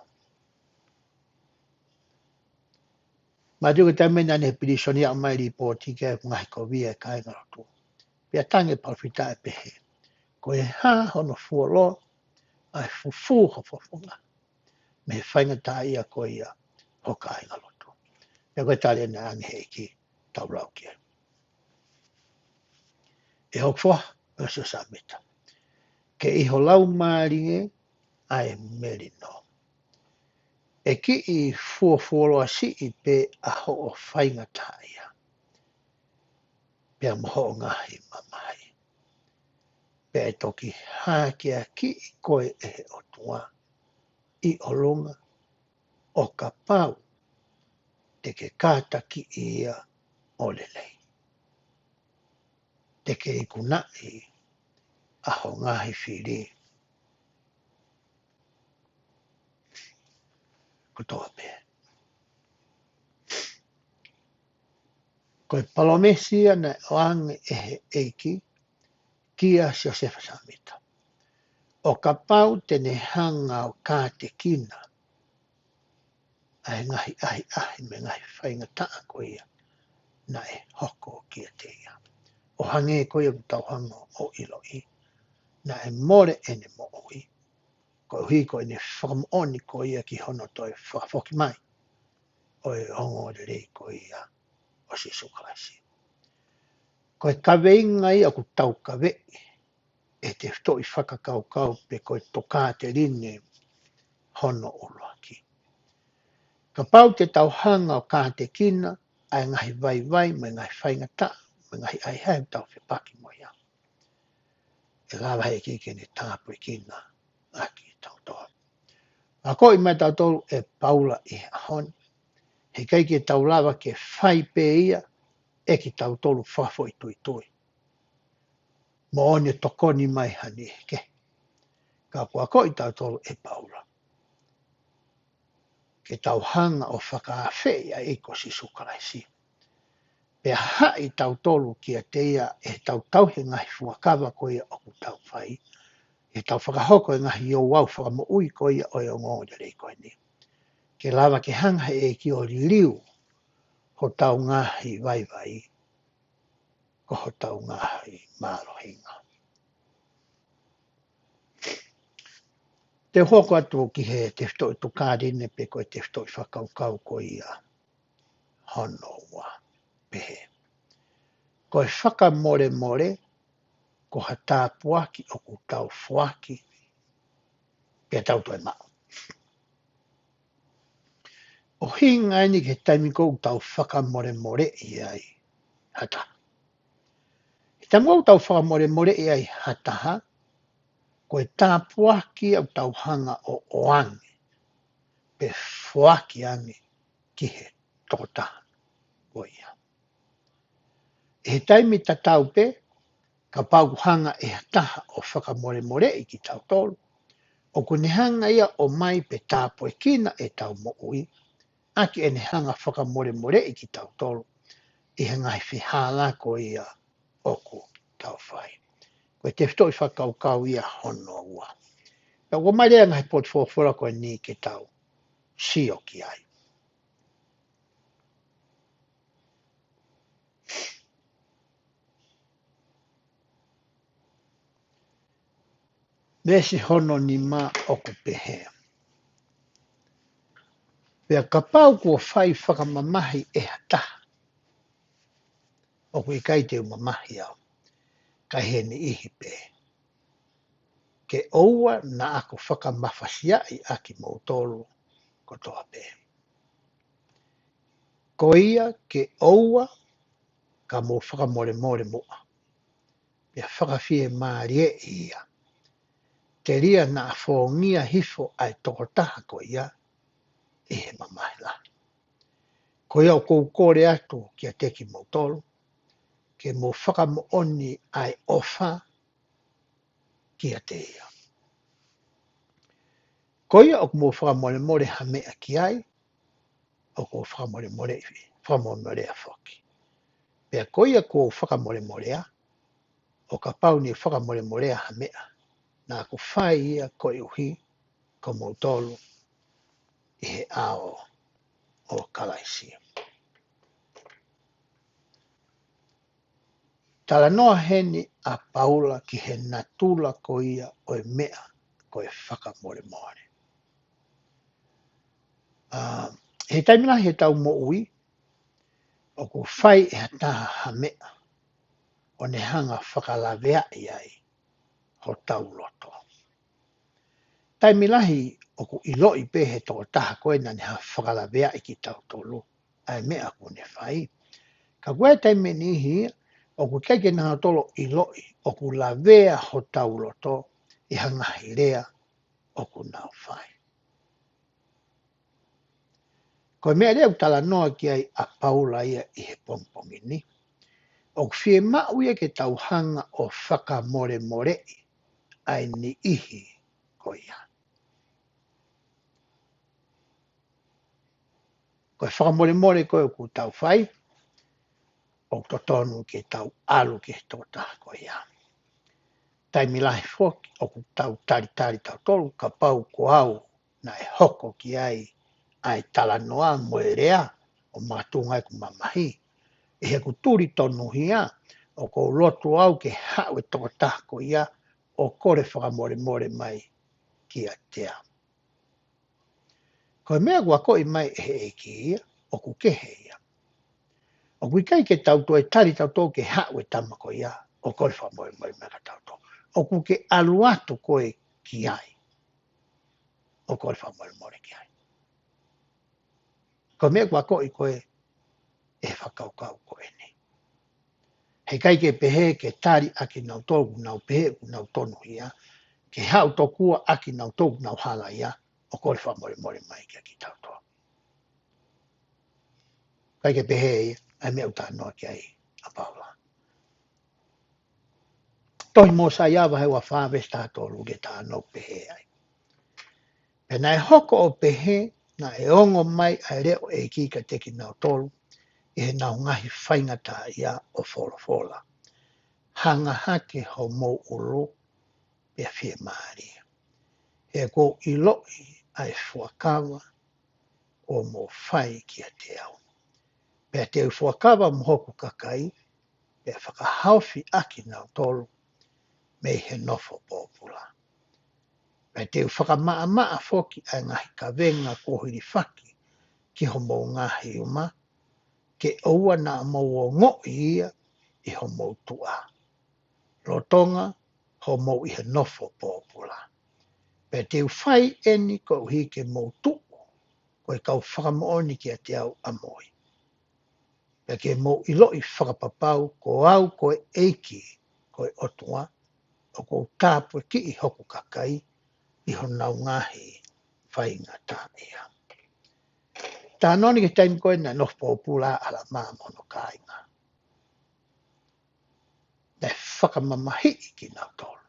Manatuʻi ko e taimi naʻa ne pilīsone, aʻu mai e lipooti ki he ngaahi kovi ʻa e kāingalotu. Pea tangi e palōfita ʻo pehē, ko e hā hono fuoloa ʻa e fufū ho fofonga mei he faingataʻaʻia ko ia ho kāingalotu? Pea ko e tali eni ʻa e ʻEiki, tau lau ki ai. ʻE hoku foha, ʻe Siosefa Sāmita, ke ʻi ho laumālie ʻa e melino. ʻE kiʻi fuofuoloa siʻi pē ʻa hoʻo faingataʻaʻia pea mo hoʻo ngaahi mamahi. Pea ʻe toki hākeakiʻi koe ʻe he ʻOtua ʻi ʻolunga, ʻo kapau te ke kātakiʻi ia ʻo lelei. Te ke ikunaʻi ʻa ho ngaahi fili kotoa pē. Ko e palōmesi ia naʻe ʻoange ʻe he ʻEiki kia Siosefa Sāmita, ʻo kapau te ne hanga ʻo kātekina ʻa e ngaahi ʻahiʻahi mo e ngaahi faingataʻa ko ia naʻe hoko kiate ia. ʻO hangē ko ia ʻoku tau hanga ʻo ʻiloʻi, naʻe mole ʻene moʻui, koeʻuhi ko ʻene fakamoʻoni ko ia ki hono toe fakafoki mai ʻo e ongoongolelei ko ia ʻo Sīsū Kalaisi. Ko e kaveinga ia ʻoku tau kaveʻi ʻe he tefitoʻi fakakaukau pe ko e tokāteline hono ʻuluaki. Kapau te tau hanga ʻo kātekina ʻa e ngaahi vaivai, mo e ngaahi faingataʻa, mo e ngaahi ʻahiʻahi ʻoku tau fepaki mo ia, ʻe lava ʻe he ʻEiki ke ne tāpuekina ʻa kitautolu. Akoʻi mai tautolu ʻe Paula ʻi he ʻaho ni, heʻikai ke tau lava ke fai pē ia ʻe kitautolu fakafoʻituitui. Moʻoni ʻe tokoni mai ha niʻihi kehe. Ka kuo akoʻi tautolu ʻe Paula ke tau hanga ʻo fakaafeʻi ʻa e ʻEiki ko Sīsū Kalaisi. Pea haʻi tautolu kiate ia ʻe heʻetau tauhi e ngaahi fuakava ko ia ʻoku tau fai, ʻetau fakahoko e ngaahi ouau fakamoʻui ko ia ʻo e ongoongolelei ko eni. Ke lava ke hanga he ʻEiki ʻo liliu hotau ngaahi vaivai, ko hotau ngaahi mālohinga. Te u hoko atu ki he tefitoʻi tuʻutālai pē ko e tefitoʻi fakakaukau ko ia hono ua, pehē: Ko e fakamolemole, ko ha tāpuaki ʻoku tau foaki, pea tau toe maʻu. ʻUhinga eni ki he taimi ʻoku tau fakamolemoleʻi ai ha taha. He taimi ʻoku tau fakamolemoleʻi ai ha taha, ko e tāpuaki ʻoku tau hanga ʻo ʻoange, pe foaki ange ki he tokotaha ko ia. ʻI he taimi tatau pē, kapau ʻoku hanga ʻe ha taha ʻo fakamolemoleʻi kitautolu, ʻoku ne hanga ia ʻo ʻomai pe tāpuekina ʻetau moʻui, ʻaki ʻene hanga fakamolemoleʻi kitautolu ʻi he ngaahi fehālaaki ko ia ʻoku tau fai. Ko e tefitoʻi fakakaukau ia hono ua. Pea ʻoku ʻomai leva e ngaahi potu folofola ko eni ke tau sio ki ai. Veesi hono nima ʻoku pehē: Pea kapau kuo fai fakamamahi ʻe ha taha, ʻoku ʻikai te u mamahi au, ka ʻi he niʻihi pē, ke ʻoua naʻa ku fakamafasiaʻi ʻa kimoutolu kotoa pē. Ko ia ke ʻoua ka mou fakamolemole muʻa, pea fakafiemālieʻi ia, telia naʻa fōngia hifo ʻa e tokotaha ko ia ʻi he mamahi lahi. Ko ia ʻoku ou kole atu kiate kimoutolu, ke mou fakamoʻoni ʻa e ʻofa kiate ia. Ko ia ʻoku mou fakamolemole ha meʻa ki ai, ʻoku ou fakamolemoleʻi, fakamolemolea foki. Pea ko ia ʻoku ou fakamolemolea, ʻo kapau naʻe fakamolemolea ha meʻa, naʻa ku fai ia koeʻuhi ko moutolu ʻi he ʻao ʻo Kalaisi. Talanoa heni ʻa Paula ki he natula ko ia ʻo e meʻa ko e fakamolemole. ʻA, he taimi lahi heʻetau moʻui, ʻoku fai ʻe ha taha ha meʻa, ʻo ne hanga fakalaveaʻi ai hotau loto. Taimi lahi ʻoku ʻiloʻi pē he tokotaha ko ē naʻa ne hanga fakalaveaʻi kitautolu ʻa e meʻa ʻoku ne fai. Ka ko e taimi ʻe niʻihi, ʻoku ʻikai ke nautolu ʻiloʻi ʻoku lavea hotau loto ʻi ha ngaahi lea ʻoku nau fai. Ko e meʻa leva ʻoku talanoa ki ai ʻa Paula ia ʻi he pongipongi ni, ʻoku fiemaʻu ia ke tau hanga ʻo fakamolemoleʻi ʻa e niʻihi ko ia. Ko e fakamolemole ko ē ʻoku tau fai, ʻoku totonu ke tau ʻalu ki he tokotaha ko ia. Taimi lahi foki ʻoku tau talitali tautolu, kapau ko au naʻe hoko ki ai ʻa e talanoa mo e lea ʻo makatuʻunga ʻeku mamahi, ʻi heʻeku tuli tonuhia, ʻoku ou lotu au ke haʻu e tokotaha ko ia ʻo kole fakamolemole mai kiate au. Ko e meʻa ʻoku akoʻi mai ʻe he ʻEiki ia, ʻoku kehe ia. ʻOku ʻikai ke tau toe tali tautolu ke haʻu e tama ko ia ʻo kole fakamolemole mai kia tautolu. ʻOku ke ʻalu atu koe ki ai ʻo kole fakamolemole ki ai. Ko e meʻa ʻoku akoʻi ko ē ʻe he fakakaukau ko eni. Heʻikai ke pehē ke tali ʻa kinautolu ʻoku nau pehē ʻoku nau tonuhia, ke haʻu tokua ʻa kinautolu ʻoku nau halaia, ʻo kole fakamolemole mai kia kitautolu. ʻIkai ke pehē ia, ʻa e meʻa ʻoku talanoa ki ai ʻa Paula. Tohi Mōsaia vahe ua fā veesi taha tolu ke talanoa pehē ai. Pea naʻe hoko ʻo pehē, naʻe ongo mai ʻa e leʻo ʻo e ʻEiki kiate kinautolu, ʻi heʻenau ngaahi faingataʻaʻia ʻo folofola. Hanga hake homou ʻulu, pea fiemālie. He ʻoku ou ʻiloʻi ʻa e fuakava, ʻoku mou fai kiate au. Pea te u fuakava mo hoku kakai, pea fakahaofi ʻa kinautolu, mei he nofo pōpula. Pea te u fakamaʻamaʻa foki ʻa e ngaahi kavenga kuo hilifaki ki homou ngaahi uma, ke ʻoua naʻa mou ongoʻi ia ʻi homou tuʻa. Lolotonga hoʻomou ʻi he nofo pōpula. Pea te u fai eni koeʻuhi ke mou tuʻu, ko e kau fakamoʻoni kiate au ʻamui. Pea ke mou ʻiloʻi fakapapau, ko au ko e ʻEiki, ko e ʻOtua, ʻoku ou tāpuakiʻi hoku kakai, ʻi honau ngaahi faingataʻaʻia. Talanoa ni ki he taimi ko ē naʻe nofo pōpula ʻa ʻAlamā mo hono kāinga. Naʻe fakamamahiʻi kinautolu.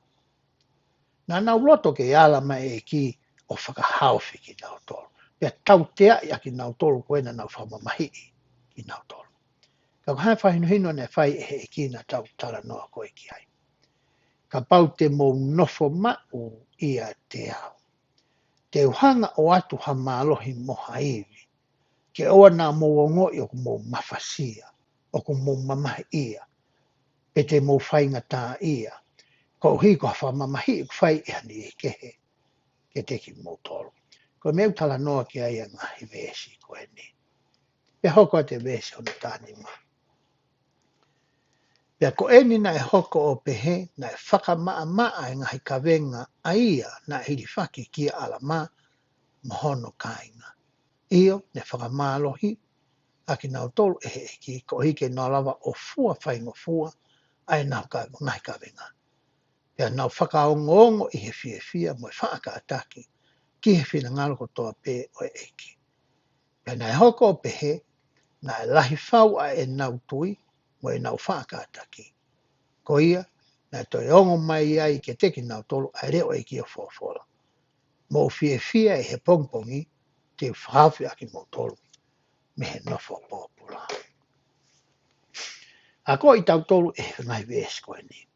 Naʻa nau loto ke ala mai e ʻEiki ʻo fakahaofi kinautolu. Pea tauteaʻi ʻa kinautolu ko ē naʻa nau fakamamahiʻi kinautolu. Ka ko e hā e fakahinohino naʻe fai ʻe he ʻEiki naʻa tau talanoa ko ē ki ai. Kapau te mou nofo maʻu ʻiate au, te u hanga ʻo ʻoatu ha mālohi mo ha ivi, ke ʻoua naʻa mou ongoʻi ʻoku mou mafasia, ʻoku mou mamahiʻia, pe te mou faingataʻaʻia, koeʻuhi ko ha fakamamahiʻi ʻoku fai ʻe ha niʻihi kehe kiate kimoutolu. Ko e meʻa ʻoku talanoa ki ai ʻa e ngaahi veesi ko eni. Pea hoko atu e veesi hono taha nima. Pea ko eni naʻe hoko ʻo pehē, naʻe fakamaʻamaʻa e ngaahi kavenga ʻa ia naʻe hilifaki kia ʻAlamā mo hono kāinga. ʻIo, ne fakamālohi ʻa kinautolu ʻe he ʻEiki, koeʻuhi ke nau lava ʻo fua faingofua ʻa ʻenau ka-, ngaahi kavenga. Pea nau fakaongoongo ʻi he fiefia mo e faʻa kātaki ki he finangalo kotoa pē ʻo e ʻEiki. Pea naʻe hoko ʻo pehē, naʻe lahi fau ʻa ʻenau tui mo ʻenau faʻa kātaki. Ko ia, naʻe toe ongo mai ai kiate kinautolu ʻa e leʻo ʻo e ʻEiki ʻo folofola. Mou fiefia ʻi he pongipongi, te u fakahaofi ʻa kimoutolu mei he nofo pōpula. Akoʻi kitautolu ʻe he ngaahi veesi ko eni,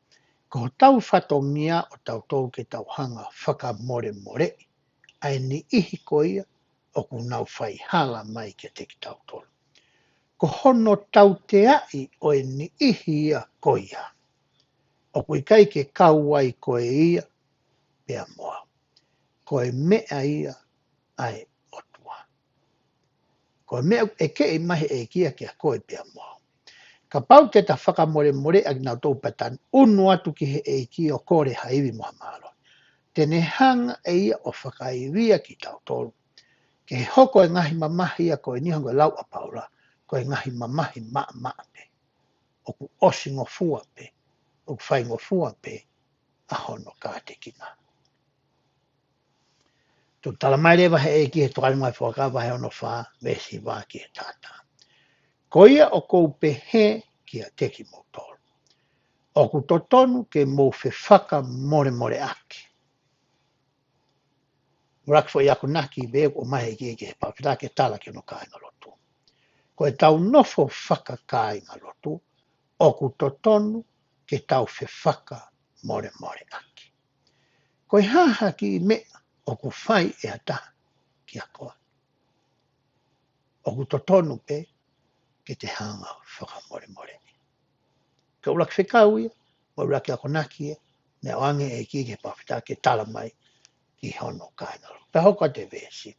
ko hotau fatongia ʻo tautolu ke tau hanga ʻo fakamolemoleʻi ʻa e niʻihi ko ia ʻoku nau fai hala mai kiate kitautolu. Ko hono tauteaʻi ʻo e niʻihi ia ko ia, ʻoku ʻikai ke kau ai koe ia pea mo au. Ko e meʻa ia ʻa e ʻOtua. Ko e meʻa ʻoku ʻeke mai ʻe he ʻEiki ia kia koe pea mo au. Kapau te ta fakamolemoleʻi ʻa kinautolu pea ta unu atu ki he ʻEiki ʻo kole ha ivi mo ha mālohi, te ne hanga ʻe ia ʻo fakaivia kitautolu. Ke hoko e ngaahi mamahi ia ko eni, hangē ko e lau ʻa Paula, ko e ngaahi mamahi maʻamaʻa pē. ʻOku ʻosingofua pē, ʻoku faingofua pē ʻa hono kātekina. Tuku tala mai leva ʻe he ʻEiki he Tokāteline mo e Fuakava vahe hono fā, veesi hiva ki he taha taha. Ko ia ʻoku ou pehē kiate kimoutolu, ʻoku totonu ke mou fefakamolemoleʻaki. ʻUluaki foʻi akonaki pē ʻoku ʻomai ʻe he ʻEiki ki he palōfita ke tala ki hono kāingalotu. Ko ʻetau nofo fakakāingalotu, ʻoku totonu ke tau fefakamolemoleʻaki. Ko e hā ha kiʻi meʻa ʻoku fai ʻe ha taha kia koe, ʻoku totonu pē ke te hanga ʻo fakamolemoleʻi. Ko e ʻuluaki fekau ia, mo e ʻuluaki akonaki ia, naʻe ʻoange ʻe he ʻEiki ki he palōfita ke tala mai ki hono kāingalotu. Pea hoko atu e veesi.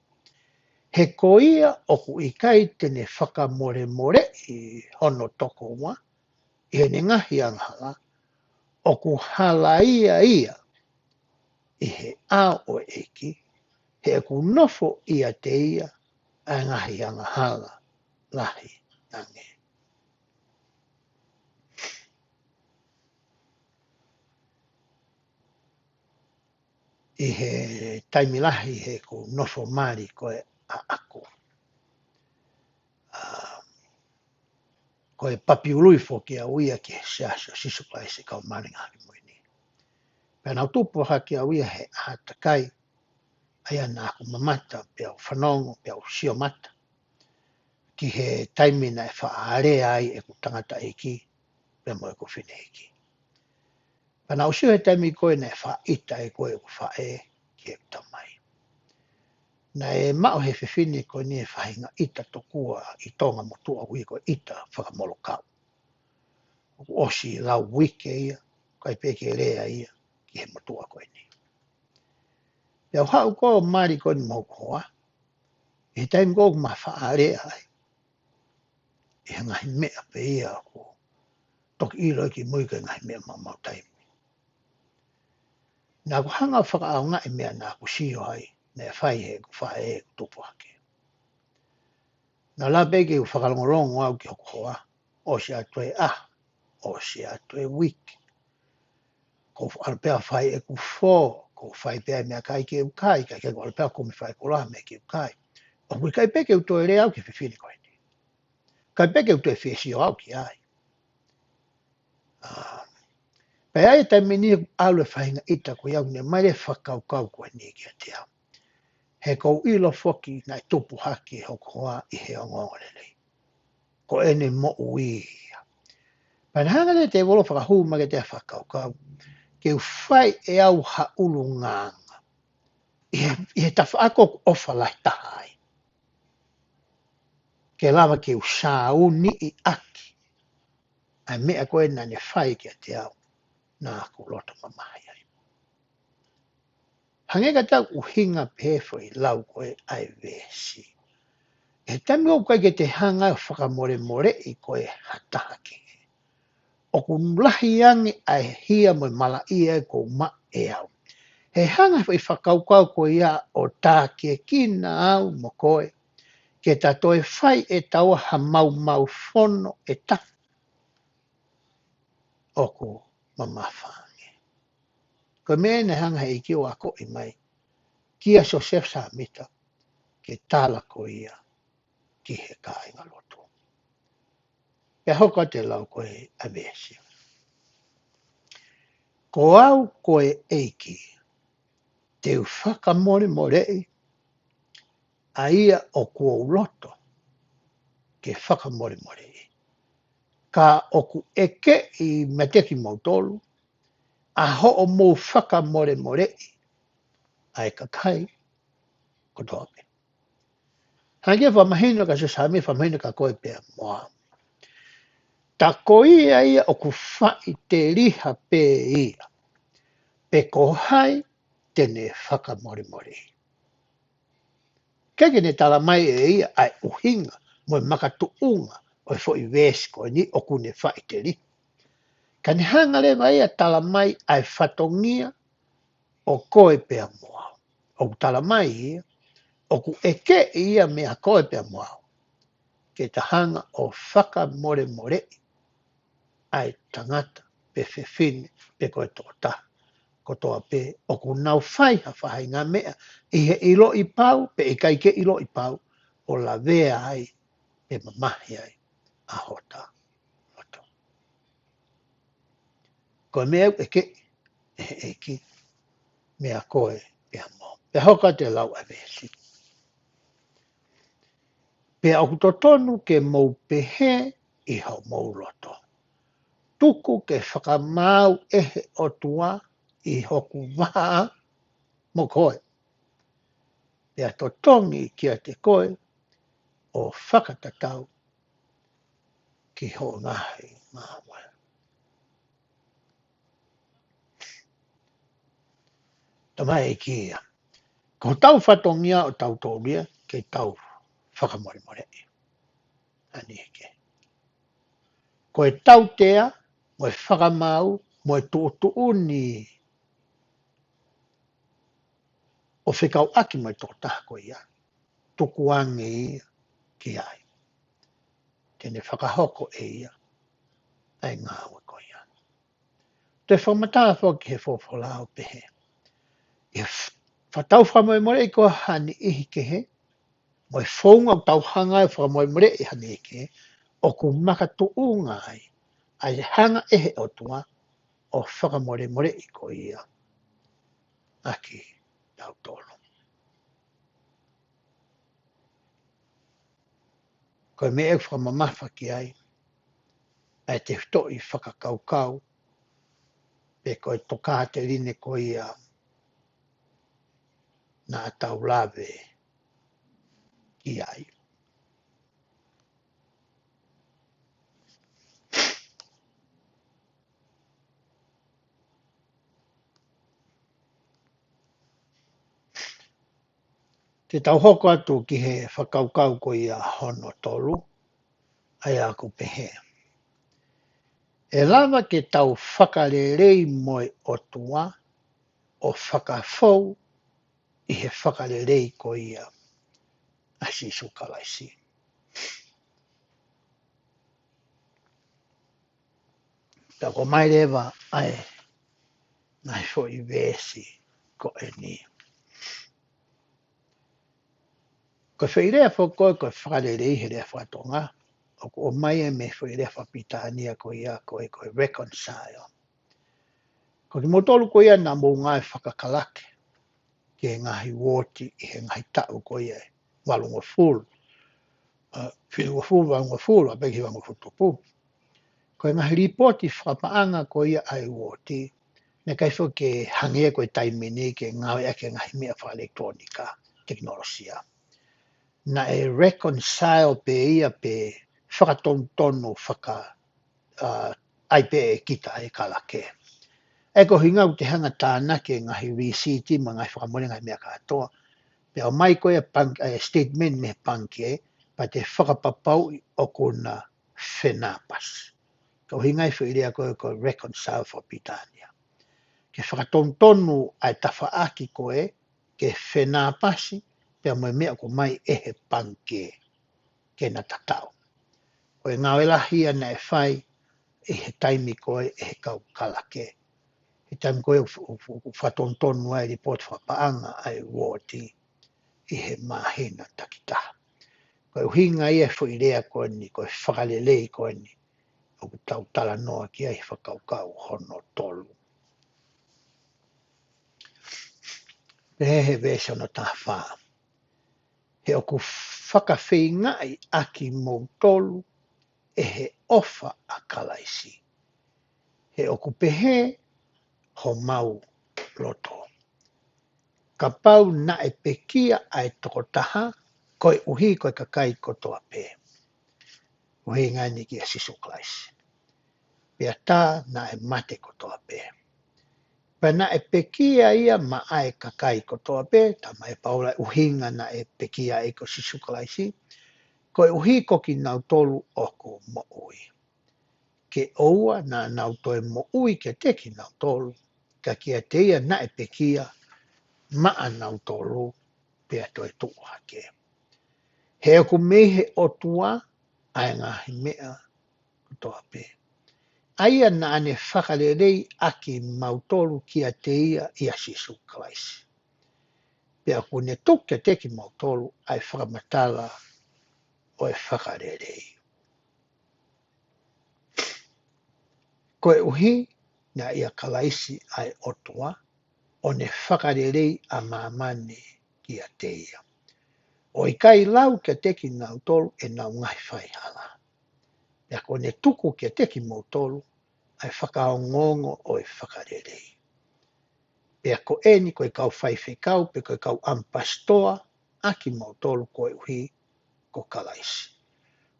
He ko ia ʻoku ʻikai te ne fakamolemoleʻi hono tokoua ʻi heʻene ngaahi angahala, ʻoku halaia ia ʻi he ʻao ʻo e ʻEiki, he ʻoku nofo ʻiate ia ʻa e ngaahi angahala lahi ange. ʻI he taimi lahi he ʻoku ou nofo mali ko ē ʻaʻaku. ʻA, ko e papi ului foki au ia ki he Siasi ʻo Sīsū Kalaisi ʻo e Kau Māʻoniʻoni ʻi he Ngaahi ʻAho Kimui Ni. Pea naʻa ku tupu hake au ia he ʻātakai, ʻa ia naʻa ku mamata, pea u fanongo, pea u sio mata ki he taimi naʻe faʻa alea ai ʻeku tangataʻeiki, pea mo ʻeku fineʻeiki. Pea naʻa ku sio he taimi ko ē naʻe faʻa ʻita ai ko ē ʻeku faʻē ki heʻeku tamai. Naʻe maʻu he fefine ko eni e faʻahinga ʻita tokua ʻi Tonga motuʻa ʻoku ui ko e ʻita fakamolokau. ʻOku ʻosi lau uike ia, ʻikai pē ke lea ia ki he motuʻa ko eni. Pea u haʻu ko ē ʻo mali ko eni mo hoku hoa, ʻi he taimi ko ē ʻoku ma faʻa alea ai ʻi he ngaahi meʻa pē ia ʻoku toki ʻilo ki mui ko e ngaahi meʻa maumau taimi. Naʻa ku hanga ʻo fakaʻaongaʻi e meʻa naʻa ku sio ai, naʻe fai heʻeku faʻē ʻeku tupu hake. Naʻa ku lava pē ke u fakalongolongo au ki hoku hoa, ʻosi atu e ʻaho, ʻosi atu e uike. Ko u ʻalu pē ʻo fai ʻeku fō, ko u fai pē ʻa e meʻakai ke u kai, kai ke u ʻalu pē ʻo kumi fai koloa meʻa ke u kai. ʻOku ʻikai pē ke u toe lea au ki he fefine ko eni. ʻIkai pē ke u toe fie sio au ki ai. ʻA, pea ʻi he taimi ni ʻalu e faʻahinga ʻita ko ia ʻoku ne ʻomai e fakakaukau ko eni kiate au. He ʻoku ou ʻilo foki naʻe tupu hake hoku hoa ʻi he ongoongolelei. Ko ʻene moʻui ia. Pea naʻe hanga leva ʻe he tēvolo ʻo fakahū mai kiate au e fakakaukau ke u fai ʻe au ha ʻulungaanga ʻi he, ʻi he tafaʻaki ʻoku ʻofa lahi taha ai. Ke lava ke u sāuniʻi ʻaki ʻa e meʻa ko ē naʻa ne fai kiate au, naʻa ku loto mamahi ai. Hangē ka tau ʻuhinga pē he foʻi lau ko ē ʻa e veesi. ʻI he taimi ʻoku ʻikai ke te hanga ʻo fakamolemoleʻi koe ha taha kehe, ʻoku lahi ange ʻa e hia mo e malaʻia ʻoku ou maʻu ʻe au. He hanga he foʻi fakakaukau ko ia ʻo tākiekina au mo koe, ke ta toe fai ʻe taua ha maumau fono ʻe taha ʻoku mamafa ange. Ko e meʻa naʻe hanga he ʻEiki ʻo akoʻi mai kia Siosefa Sāmita ke tala ko ia ki he kāingalotu. Pea hoko atu e lau ko ē ʻa e veesi. Ko au ko e ʻEiki, te u fakamolemoleʻi ʻa ia ʻoku ou loto ke fakamolemoleʻi. Ka ʻoku ʻekeʻi meiate kimoutolu ʻa hoʻomou fakamolemoleʻi ʻa e kakai kotoa pē. Hangē ko e fakamahino kia Siosefa Sāmita, fakamahino kia koe pea mo au. Ta ko ia ia ʻoku faʻiteliha pē ia, pe ko hai te ne fakamolemoleʻi. ʻIkai ke ne tala mai ʻe ia ʻa e ʻuhinga mo e makatuʻunga ʻo e foʻi veesi ko eni ʻoku ne faʻiteliha. Ka ne hanga leva ia ʻo tala mai ʻa e fatongia ʻo koe pea mo au. ʻOku tala mai ia, ʻoku ʻekeʻi ia meia koe pea mo au, ke ta hanga ʻo fakamolemoleʻi ʻa e tangata pe fefine pe ko e tokotaha kotoa pē ʻoku nau fai ha faʻahinga meʻa ʻi he ʻiloʻi pau pe ʻikai ke ʻiloʻi pau, ʻo lavea ai pe mamahi ai ʻa hota loto. Ko e meʻa ʻoku ʻekeʻi ʻe he ʻEiki meia koe pea mo au. Pea hoko atu e lau ʻa e veesi. Pea ʻoku totonu ke mou pehē ʻi hoʻomou loto, tuku ke fakamaau ʻe he ʻOtua ʻi hoku vahaʻa mo koe, pea totongi kiate koe ʻo fakatatau ki hoʻo ngaahi ngāue. Tamaiki ia. Ko hotau fatongia ʻo tautolu ia ke tau fakamolemoleʻi. Ani eke. Ko e tautea, mo e fakamaau, mo e tuʻutuʻuni ʻo fekauʻaki mo e tokotaha ko ia. tukuange ia ki ai. Te ne fakahoko ʻe ia ʻa e ngāue ko ia. Toe fakamatala foki he folofola ʻo pehē, ʻi he f-, fakatau fakamolemoleʻi ko ē ha niʻihi kehe, mo e founga ʻoku tau hanga ai ʻo fakamolemoleʻi ha niʻihi kehe, ʻoku makatuʻunga ai ʻa e hanga ʻe he ʻOtua ʻo fakamolemoleʻi ko ia ʻaki kitautolu. Ko e meʻa ʻoku fakamamafa ki ai ʻa e tefitoʻi fakakaukau pe ko e tokāteline ko ia naʻa tau lave ki ai. Te tau hoko atu ki he fakakaukau ko ia hono tolu, ʻa ia ʻoku pehē, ʻe lava ke tau fakalelei mo e ʻOtua ʻo fakafou ʻi he fakalelei ko ia ʻa Sīsū Kalaisi. Pea ʻoku ʻomai leva ʻa e ngaahi foʻi veesi ko eni. Ko e foʻi lea foki ko ē ko e fakalelei he lea faka-Tonga, ʻoku ʻomai ia mei he foʻi lea fakapilitānia ko ia ko e, ko e reconcile. Ko kimoutolu ko ia naʻa mou ngāue fakakalake ki he ngaahi uooti ʻi he ngaahi taʻu ko ia ʻe valungofulu, ʻa, fitungofulu, valungofulu, ʻa pea ki he valungofulu tupu. Ko e ngaahi lipooti fakapaʻanga ko ia ʻa e uooti, naʻe ʻikai foki ke hangē ko e taimi ni ke ngāueʻaki e ngaahi meʻa fakaʻilekitulōnika, tekinolosia. Naʻe reconcile pē ia pe fakatonutonu faka-, ʻa, ʻai pē ʻe kita ʻa e kalake. ʻA ia ko e ʻuhinga ʻoku te hanga ʻo tānaki e ngaahi līsiti mo e ngaahi fakamolemole ngaahi meʻa kātoa. Pea ʻomai ko ia pang-, ʻa e statement mei he pangikē, pea te fakapapauʻi ʻoku na fenāpasi. Ko e ʻuhinga ia e foʻi lea ko ē ko e reconcile fakapilitānia. Ke fakatonutonu ʻa e tafaʻaki ko ē, ke fenāpasi, pea mo e meʻa ʻoku ʻomai ʻe he pangikē ke na tatau. Ko e ngāue lahi ia naʻe fai ʻi he taimi ko ē ʻe he kau kalake. He taimi ko ē ʻoku, ʻoku, ʻoku fakatonutonu ai e lipooti fakapaʻanga ʻa e uooti ʻi he māhina takitaha. Ko e ʻuhinga ia e foʻi lea ko eni, ko e fakalelei ko eni, ʻoku tau talanoa ki ai he fakakaukau hono tolu. Pehē he veesi hono taha fā, he ʻoku fakafeingaʻi ʻa kimoutolu ʻe he ʻofa ʻa Kalaisi. He ʻoku pehē homau loto. Kapau naʻe pekia ʻa e tokotaha, koeʻuhi ko e kakai kotoa pē. ʻUhinga eni kia Sīsū Kalaisi. Pea tā naʻe mate kotoa pē. Pea naʻe pekia ia maʻa e kakai kotoa pē, talamai ʻe Paula ʻuhinga naʻe pekia ai ko Sīsū Kalaisi, koeʻuhi ko kinautolu ʻoku moʻui. Ke ʻoua naʻa nau toe moʻui kiate kinautolu, ka kiate ia naʻe pekia maʻanautolu pea toe tuʻu hake. He ʻoku mei he ʻOtua ʻa e ngaahi meʻa kotoa pē. ʻA ia naʻa ne fakalelei ʻa kimautolu kiate ia ʻia Sīsū Kalaisi. Pea ʻoku ne tuku kiate kimautolu ʻa e fakamatala ʻo e fakalelei. Koeʻuhi naʻe ʻia Kalaisi ʻa e ʻOtua, ʻo ne fakalelei ʻa māmani kiate ia. ʻO ʻikai lau kiate kinautolu ʻenau ngaahi faihala. Pea ʻoku ne tuku kiate kimoutolu ʻa e fakaongoongo ʻo e fakalelei. Pea ko eni ko e kau faifekau, pe ko e kau ʻamipasitoa, ʻa kimautolu koeʻuhi ko Kalaisi.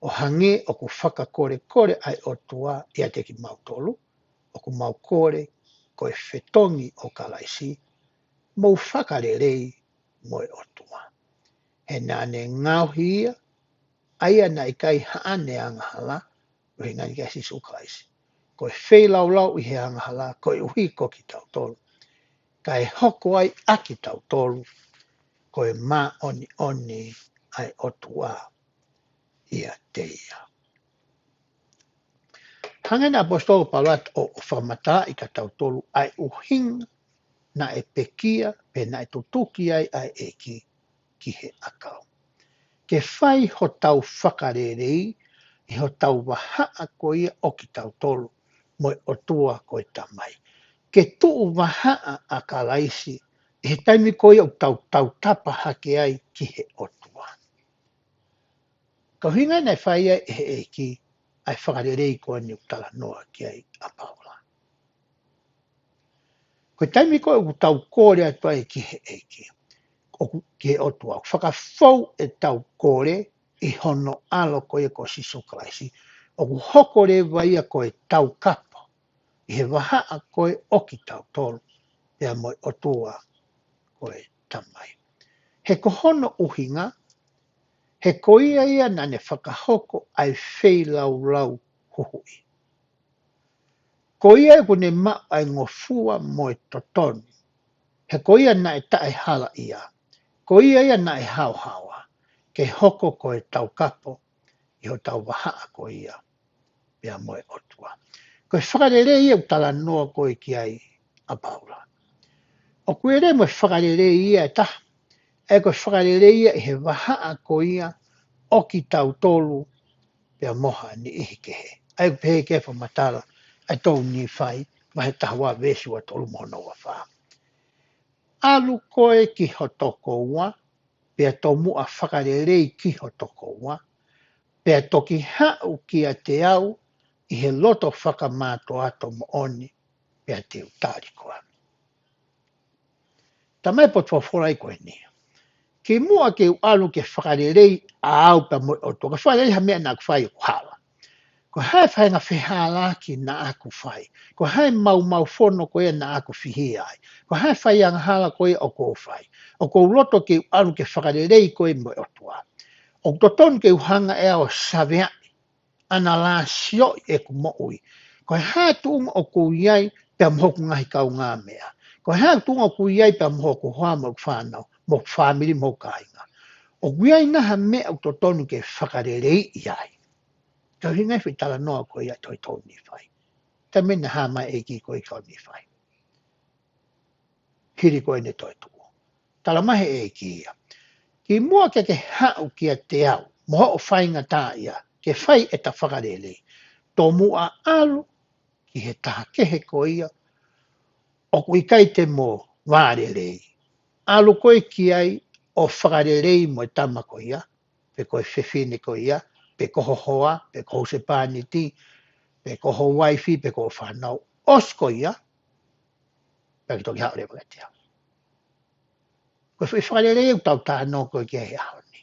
ʻO hangē ʻoku fakakolekole ʻa e ʻOtua ʻiate kimautolu, ʻoku mau kole ko e fetongi ʻo Kalaisi, mou fakalelei mo e ʻOtua. He naʻa ne ngaohi ia, ʻa ia naʻe ʻikai haʻane angahala, ʻuhinga eni kia Sīsū Kalaisi. Ko e feilaulau ʻi he angahala, koeʻuhi ko kitautolu. Kae hoko ai ʻa kitautolu, ko e māʻoniʻoni ʻa e ʻOtua ʻiate ia. Hangē naʻe ʻaposetolo Paula ʻo, ʻo fakamatalaʻi kia tautolu ʻa e ʻuhinga naʻe pekia, pe naʻe tutuki ai ʻa e ʻEiki ki he ʻakau. Ke fai hotau fakalelei, ʻi hotau vahaʻa ko ia ʻo kitautolu, mo e ʻOtua ko e Tamai. Ke tuʻu vahaʻa ʻa Kalaisi, ʻi he taimi ko ia ʻoku tau, tau tapa hake ai ki he ʻOtua. Ka ʻuhinga naʻe fai ai ʻe he ʻEiki, ʻa e fakalelei ko eni ʻoku talanoa ki ai ʻa Paula. Ko e taimi ko ē ʻoku tau kole atu ai ki he ʻEiki, ʻoku ki he ʻOtua, ʻoku fakafou ʻetau kole ʻi hono ʻAlo ko ia ko Sīsū Kalaisi, ʻoku hoko leva ia ko e taukapo, ʻi he vahaʻa ko ē ʻo kitautolu, pea mo e ʻOtua ko e Tamai. He ko hono ʻuhinga, he ko ia ia naʻa ne fakahoko ʻa e feilaulau huhuʻi. Ko ia ʻoku ne maʻu ʻa e ngofua mo e totonu. He ko ia naʻe taʻehalaʻia. Ko ia ia naʻe haohaoa. Ke hoko ko e taukapo ʻi hotau vahaʻa ko ia pea mo e ʻOtua. Ko e fakalelei ia ʻoku talanoa ko ē ki ai ʻa Paula. ʻOku ʻi ai mo e fakalelei ia ʻe taha. ʻA ia ko e fakalelei ia ʻi he vahaʻa ko ia ʻo kitautolu pea mo ha niʻihi kehe. ʻA ia ʻoku pehē ki ai e fakamatala ʻa e tolu Nīfai, vahe taha ua veesi ua tolu mo hono ua fā. ʻAlu koe ki ho tokoua, pea tomuʻa fakalelei ki ho tokoua, pea toki haʻu kiate au ʻi he loto fakamātoato moʻoni, pea te u tali koe. Tamai potu folofola ʻi ko eni. Kimuʻa ke u ʻalu ke fakalelei ʻa au pea mo e ʻOtua. Ke fakalelei ha meʻa naʻa ku fai ʻoku hala. Ko e hā e faʻahinga fehālaaki naʻa ku fai. Ko e hā e maumau fono ko ia naʻa ku fihia ai. Ko e hā e faiangahala ko ia ʻoku ou fai. ʻOku ou loto ke u ʻalu ke fakalelei koe mo e ʻOtua. ʻOku totonu ke u hanga ʻe au ʻo saveaʻi, ʻanalāsioʻi ʻeku moʻui. Ko e hā e tuʻunga ʻoku ou ʻi ai pea mo hoku ngaahi kaungāmeʻa. Ko e hā e tuʻunga ʻoku ou ʻi ai pea mo hoku hoa mo hoku fānau, mo hoku fāmili mo hoku kāinga. ʻOku ʻi ai nai ha meʻa ʻoku totonu ke fakaleleiʻi ai. Ka ʻuhinga e foʻi talanoa ko ia ʻa e tohi tolu Nīfai. Taimi naʻe hā mai e ʻEiki ko ē ki he kau Nīfai. Hili ko eni e toetuʻu. Tala mai he ʻEiki ia. Kimuʻa ke ke haʻu kiate au, mo hoʻo faingataʻaʻia, ke fai ʻeta fakalelei. Tomuʻa ʻalu ki he taha kehe ko ia, ʻoku ʻikai te mo vālelei. ʻAlu koe ki ai ʻo fakalelei mo e tama ko ia, pe ko e fefine ko ia, pe ko ho hoa, pe ko ho husepāniti, pe ko ho uaifi, pe ko ho fānau. ʻOsi ko ia, pea ke toki haʻu leva kiate au. Ko e foʻi fakalelei ʻoku tau talanoa ko ē ki ai he ʻaho ni.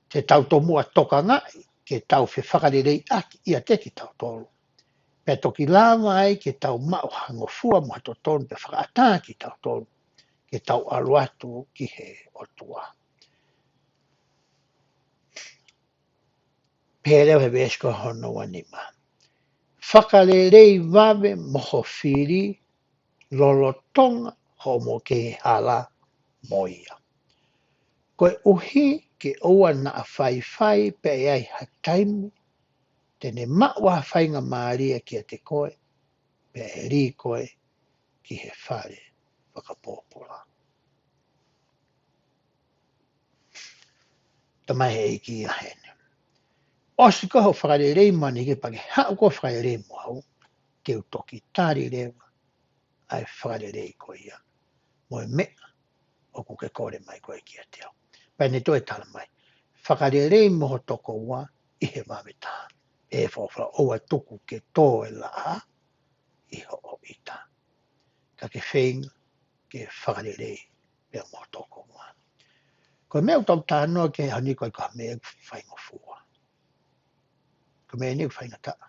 Te tau tomuʻa tokangaʻi, ke tau fefakaleleiʻaki ʻiate kitautolu. Pea toki lava ai ke tau maʻu ha ngofua mo ha totonu pea fakaʻatā kitautolu, ke tau ʻalu atu ki he ʻOtua. Pehē leva he veesi ko hono ua nima. Fakalelei vave mo ho fili lolotonga hoʻomo kei hala mo ia. Koeʻuhi ke ʻoua naʻa faifai pea ʻe ʻi ai ha taimi, te ne maʻu ha faingamālie kiate koe, pea ʻe lī koe ki he fale fakapōpula. Tala mai he ʻEiki ia heni. ʻOsi ko hoʻo fakalelei mo ʻene ʻEiki pea ke haʻu koe ʻo fakalelei mo au, te u toki tali leva ʻa e fakalelei ko ia. Mo e meʻa ʻoku ke kole mai ko ē kiate au. Pea ne toe tala mai. Fakalelei mo ho tokoua ʻi he vave taha. ʻE folofola ʻoua tuku ke tō e laʻā ʻi hoʻo ʻita. Ka ke feinga ke fakalelei pea mo ho tokoua. Ko e meʻa ʻoku tau talanoa ki ai he ʻaho ni ko e ko e meʻa ʻoku faingofua. Ko e meʻa eni ʻoku faingataʻa.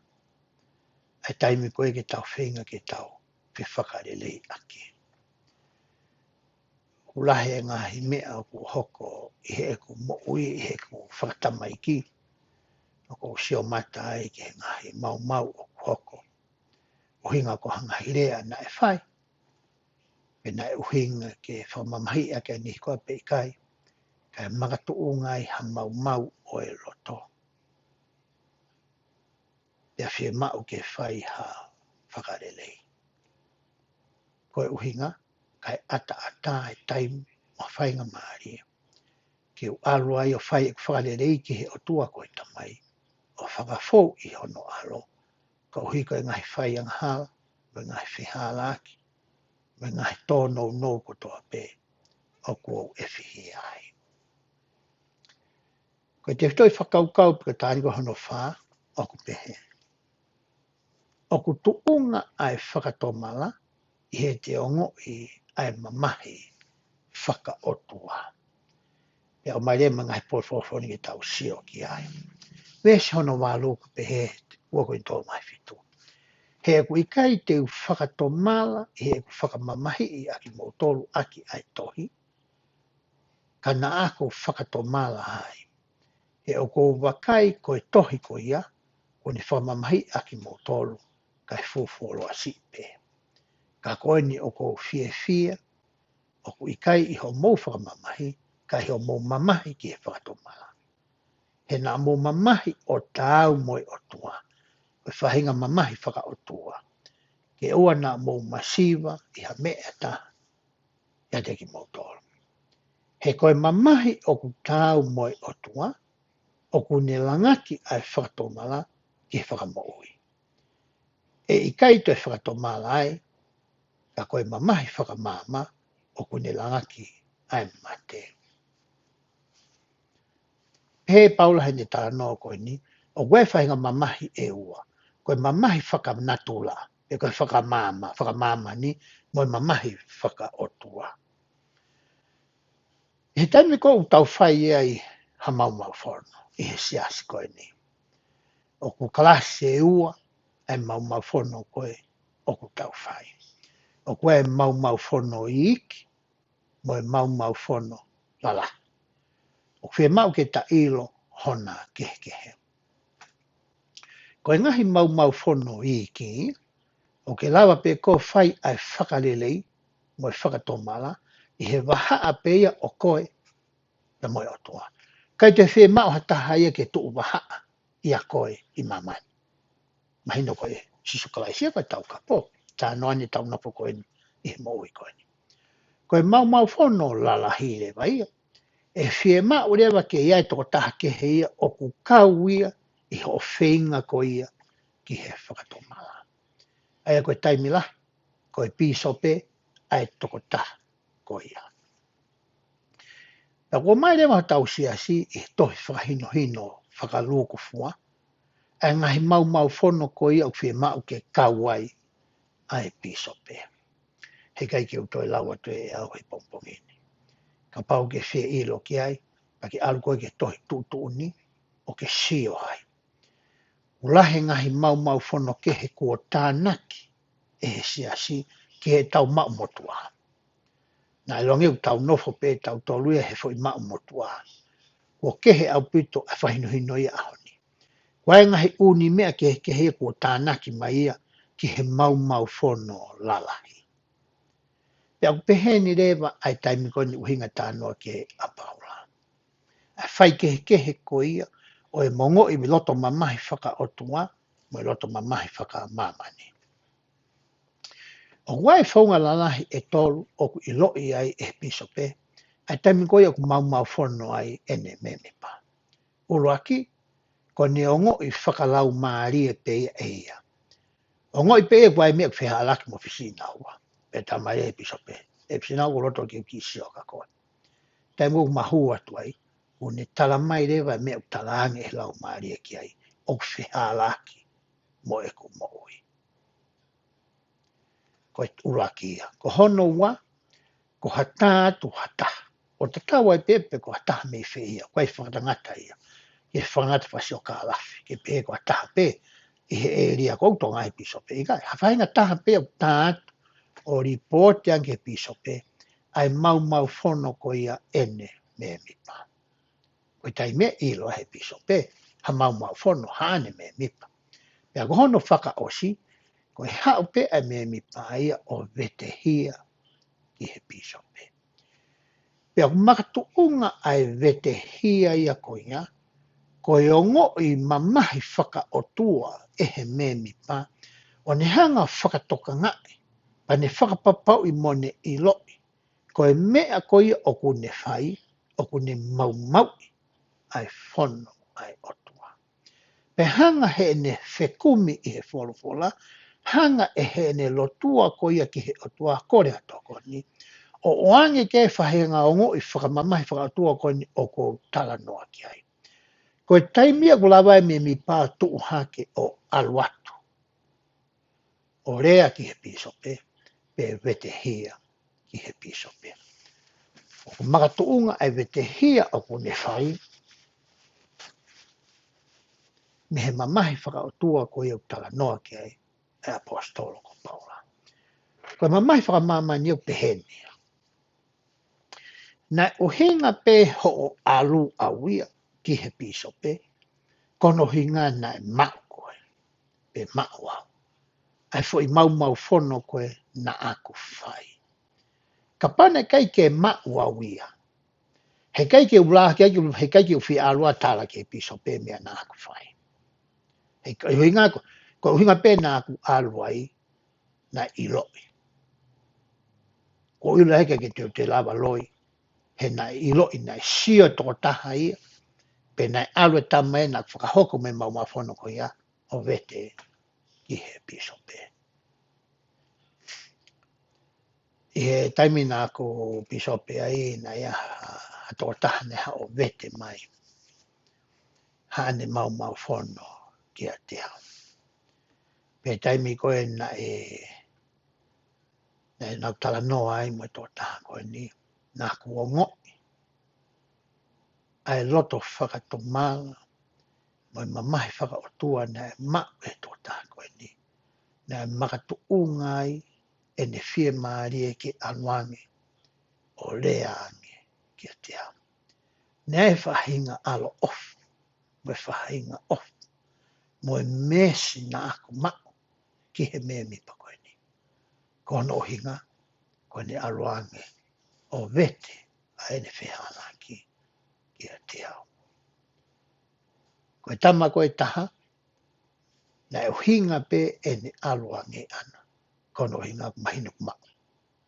ʻA e taimi ko ē ke tau feinga ke tau fefakaleleiʻaki. ʻOku lahi e ngaahi meʻa ʻoku hoko ʻi heʻeku moʻui, ʻi heʻeku fakatamaiki. ʻOku ou sio mata ai ki he ngaahi maumau ʻoku hoko. ʻUhinga ko ha ngaahi lea naʻe fai. Pe naʻe ʻuhinga ke fakamamahiʻi ʻaki e niʻihi ko ē pe ʻikai. ʻe makatuʻunga ai ha maumau ʻo e loto. Pea fiemaʻu ke fai ha fakalelei. Ko e ʻuhinga, kae ʻataʻatā e taimi mo e faingamālie ke u ʻalu ai ʻo fai ʻeku fakalelei ki he ʻOtua ko e Tamai, ʻo fakafou ʻi hono ʻAlo, koeʻuhi ko e ngaahi faiangahala, mo e ngaahi fehālaaki, mo e ngaahi tōnounou kotoa pē ʻoku ou ʻefihia ai. Ko e tefitoʻi fakakaukau pe ko e tānaki hono fā, ʻoku pehē: ʻOku tuʻunga ʻa e fakatomala ʻi heʻete ongoʻi ʻa e mamahi fakaʻotua. Pea ʻomai leva mo e ngaahi potu folofola ni ke tau sio ki ai. Veesi hono valu ʻoku pehē, ua Kolinitō vahe fitu: He ʻoku ʻikai te u fakatomala ʻi heʻeku fakamamahiʻi ʻa kimoutolu ʻaki ʻa e tohi, ka naʻa ku fakatomala ai. He ʻoku ou vakai ko e tohi ko ia, kuo ne fakamamahiʻi ʻa kimoutolu, kae fuofuoloa siʻi pē. Ka ko eni ʻoku ou fiefia, ʻoku ʻikai ʻi hoʻomou fakamamahi, ka ʻi hoʻomou mamahi ki he fakatomala. He naʻa mou mamahi ʻo taau mo e ʻOtua, ko e faʻahinga mamahi fakaʻotua. Ke ʻoua naʻa mou masiva ʻi ha meʻa ʻe taha ʻiate kimoutolu. He ko e mamahi ʻoku taau mo e ʻOtua, ʻoku ne langaki ʻa e fakatomala ki he fakamoʻui. ʻE ʻikai toe fakatomala ai, ka ko e mamahi fakamaama ʻoku ne langaki ʻa e mate. Pehē ʻe Paula heʻene talanoa ko eni, ʻoku ʻi ai e faʻahinga mamahi ʻe ua. Ko e mamahi fakanatula, pe ko e fakamaama, fakamāmani, mo e mamahi fakaʻotua. ʻI he taimi ko ē ʻoku tau fai ai ha maumau fono ʻi he siasi ko eni, ʻoku kalasi ʻe ua ʻa e maumau fono ko ē ʻoku tau fai. ʻOku ʻi ai e maumau fono iiki, mo e maumau fono lalahi. ʻOku fiemaʻu ke ta ʻilo hona kehekehe. Ko e ngaahi maumau fono iiki, ʻoku ke lava pē koe ʻo fai ʻa e fakalelei mo e fakatomala ʻi he vahaʻa pē ia ʻo koe pea mo e ʻOtua. ʻIkai toe fiemaʻu ha taha ia ke tuʻu vahaʻa ʻia koe ʻi māmani. Mahino ko e Sīsū Kalaisi ia ko e taukapo, talanoa ni ʻetau nofo ko eni ʻi he moʻui ko eni. Ko e maumau fono lalahi leva ia, ʻe fiemaʻu leva ke ʻi ai e tokotaha kehe ia ʻoku kau ia ʻi hoʻo feinga ko ia ki he fakatomala. ʻA ia ko e taimi lahi, ko e pīsope ʻa e tokotaha ko ia. Pea ʻoku ʻomai leva ʻe hotau siasi ʻi he tohi fakahinohino fakalūkufua ʻa e ngaahi maumau fono ko ia ʻoku fiemaʻu ke kau ai ʻa e pīsope. He ʻikai ke u toe lau atu ʻe au he pongipongi ni. Kapau ʻoku ke fie ʻilo ki ai, pea ke ʻalu koe ki he tohi tuʻutuʻuni ʻo ke sio ai. ʻOku lahi e ngaahi maumau fono kehe kuo tānaki ʻe he siasi ki heʻetau maʻu motuʻa. Naʻe ʻiloange ʻoku tau nofo pē ʻe tautolu ia he foʻi maʻu motuʻa. Kuo kehe ʻaupito ʻa e fakahinohino ia ʻaho ni. Kuo ʻi ai e ngaahi ʻū meʻa kehekehe ia kuo tānaki mai ia ki he maumau fono lalahi. Pea ʻoku pehē ni leva ʻa e taimi ko eni ʻuhinga talanoa ki ai ʻa Paula. ʻA e faikehekehe ko ia ʻo e ongoʻi loto mamahi fakaʻotua mo e loto mamahi fakamāmani. ʻOku ʻi ai e founga lalahi ʻe tolu ʻoku ʻiloʻi ai ʻe he pīsope ʻa e taimi ko ia ʻoku maumau fono ai ʻene mēmipa. ʻUluaki, ko ʻene ongoʻi fakalaumālie pē ia ʻe ia. Ongoʻi pē ia ʻoku ʻi ai e meʻa ʻoku fehālaaki mo fisiʻinaua. Pea talamai ʻe he pīsope, ʻe fisiʻinaua, ʻoku ou loto ke u kiʻi sio kia koe. Taimi ʻoku mahū atu ai, ʻoku ne talamai leva e meʻa ʻoku talaange ʻe he Laumālie ki ai ʻoku fehālaaki mo ʻeku moʻui. Ko e ʻuluaki ia. Ko hono ua, ko ha tā atu ha taha. ʻO tatau ai pē pe ko ha taha mei fē ia, ʻoku ʻikai fakatangata ia ki he fakangata fakaesiokālafi, ke pehē ko ha taha pē ʻi he ʻēlia ko ē ʻoku tokangaʻi ʻe he pīsope. ʻIkai, ha faʻahinga taha pē ʻoku tā atu ʻo lipooti ange ki he pīsope ʻa e maumau fono ko ia ʻene mēmipa. Ko e taimi ia ʻe ʻilo ai ʻe he pīsope ha maumau fono haʻane mēmipa. Pea ko hono fakaʻosi, ko e haʻu pē ʻa e mēmipa ia ʻo vetehia ki he pīsope. Pea ʻoku makatuʻunga ʻa e vetehia ia ko ia, ko e ongoʻi mamahi fakaʻotua ʻe he mēmipa, ʻo ne hanga ʻo fakatokangaʻi, pea ne fakapapauʻi mo ne ʻiloʻi, ko e meʻa ko ia ʻoku ne fai, ʻoku ne maumauʻi ʻa e fono ʻa e ʻOtua. Pea hanga heʻene fekumi ʻi he folofola, hanga ʻe heʻene lotua ko ia ki he ʻOtua, kole ha tokoni, ʻo ʻoange ki ai e faʻahinga ongoʻi fakamamahi fakaʻotua ko eni ʻoku ou talanoa ki ai. Ko e taimi ia ʻoku lava ai e mēmipa ʻo tuʻu hake ʻo ʻalu atu ʻo lea ki he pīsope, pe vetehia ki he pīsope. ʻOku makatuʻunga ʻa e vetehia ʻoku ne fai mei he mamahi fakaʻotua ko ia ʻoku talanoa ki ai ʻa e ʻaposetolo ko Paula. Ko e mamahi fakamāmani ʻoku pehē ni ia. Naʻe ʻuhinga pē hoʻo ʻalu ʻau ia ki he pīsope, ko hono ʻuhinga naʻe maʻu koe, pe maʻu au, ʻa e foʻi maumau fono ko ē naʻa ku fai. Kapau naʻe ʻikai ke maʻu au ia, heʻikai ke u lava, heʻikai ke, heʻikai ke u fie ʻalu ʻo tala ki he pīsope e meʻa naʻa ku fai. He ko e ʻuhinga ko, ko e ʻuhinga pē naʻa ku ʻalu ai, naʻe ʻiloʻi. Ko e ʻilo he ʻikai ke te, te lava loi, he naʻe ʻiloʻi, naʻe sio e tokotaha ia, pe naʻe ʻalu e tama ia naʻa ku fakahoko mo e maumau fono ko ia, ʻo vete ki he pīsope. ʻI he taimi naʻa ku pīsope ai, naʻe ʻi ai ha, ha tokotaha naʻe haʻu ʻo vete mai haʻane maumau fono kiate au. Pea taimi ko ē naʻe, naʻe, naʻa ku talanoa ai mo e tokotaha ko eni, naʻa ku ongoʻi ʻa e loto fakatomala mo e mamahi fakaʻotua naʻe maʻu ʻe he tokotaha ko eni, naʻe makatuʻunga ai ʻene fiemālie ke ʻalu ange ʻo lea ange kiate au. Naʻe faʻahinga ʻaloʻofa, mo e faʻahinga ʻofa, mo e mēsi naʻa ku maʻu ki he mēmipa ko eni. Ko hono ʻuhinga, ko ʻene ʻalu ange ʻo vete ʻa ʻene fehālaaki kiate au. Ko e tama ko ē ʻe taha, naʻe ʻuhinga pē ʻene ʻalu ange ʻana, ko hono ʻuhinga ʻoku mahino ʻoku maʻu,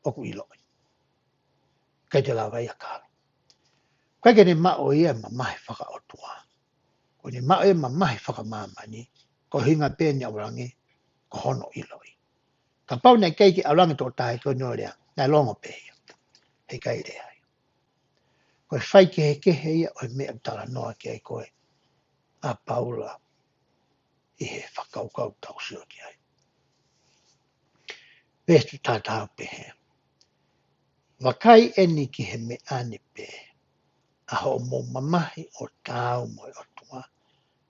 ʻoku ʻiloʻi. ʻIkai te lava ia ʻo ʻalu. ʻIkai ke ne maʻu ia e mamahi fakaʻotua. Ko ʻene maʻu ia e mamahi fakamāmani, ko e ʻuhinga pē ʻene ʻalu ange, ko hono ʻiloʻi. Kapau naʻe ʻikai ke ʻalu ange e tokotaha ko eni ʻo lea, naʻe longo pē ia. Heʻikai lea ia. Ko e faikehekehe ia ʻo e meʻa ʻoku talanoa ki ai ko ē ʻa Paula ʻi he fakakaukau ʻoku tau sio ki ai. Veesi taha taha ʻoku pehē: Vakai eni ki he meʻa ni pē, ʻa hoʻomou mamahi ʻo taau mo e ʻOtua,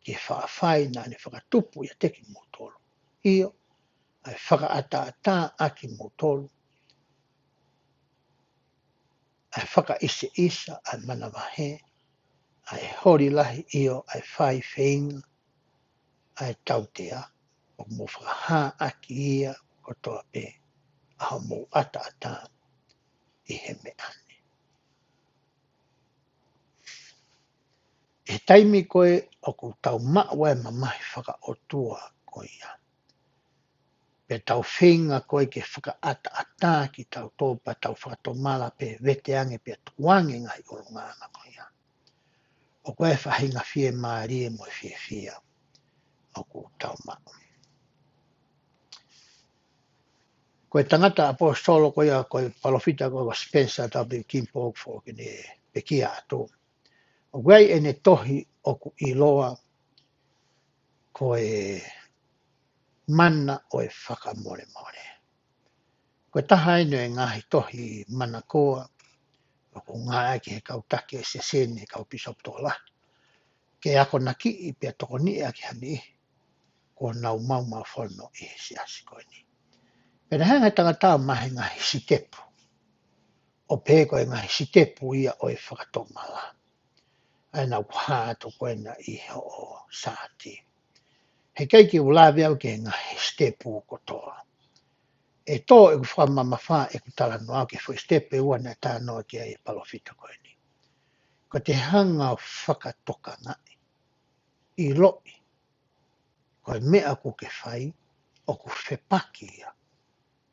ke faʻa fai naʻa ne fakatupu ʻiate kimoutolu. ʻIo, ʻa e fakaʻataʻatā ʻa kimoutolu, ʻa e fakaʻiseʻisa, ʻa e manavahē, ʻa e holi lahi, ʻio, ʻa e fai feinga, ʻa e tautea, ʻoku mou fakahā ʻaki ia kotoa pē ʻa hoʻomou ʻataʻatā ʻi he meʻa ni. ʻI he taimi ko ē ʻoku tau maʻu ai e mamahi fakaʻotua ko ia, pea tau feinga ko ē ke fakaʻataʻatā kitautolu pea tau fakatomala pē, vete ange pea tuku ange e ngaahi ʻulungaanga ko ia, ʻoku ʻi ai e faʻahinga fiemālie mo e fiefia ʻoku tau maʻu. Ko e tangata ʻaposetolo ko ia, ko e palōfita ko ia ko Spencer W. Kimball, foki ne pekia atu. ʻOku ʻi ai ʻene tohi ʻoku ʻiloa ko e Mana ʻo e Fakamolemole. Ko e taha eni ʻo e ngaahi tohi manakoa ʻoku ngāueʻaki ʻe he kau taki ʻo e siasi ni, kau pīsope tokolahi, ke akonakiʻi pea tokoniʻi ʻaki ha niʻihi kuo nau maumau fono ʻi he siasi ko eni. Pea naʻe hanga ʻe he tangata ʻo maʻu e ngaahi sitepu, ʻo pehē ko e ngaahi sitepu ia ʻo e fakatomala, ʻa ia naʻa ku hā atu ko ena ʻi hoʻo saati. Heʻikai ke u lave au ki he ngaahi sitepu kotoa. ʻE tō ʻeku fakamamafa ʻeku talanoa ki he foʻi sitepe ua naʻe talanoa ki ai e palōfita ko eni. Ko ʻete hanga ʻo fakatokangaʻi, ʻiloʻi, ko e meʻa ʻoku ke fai, ʻoku fepaki ia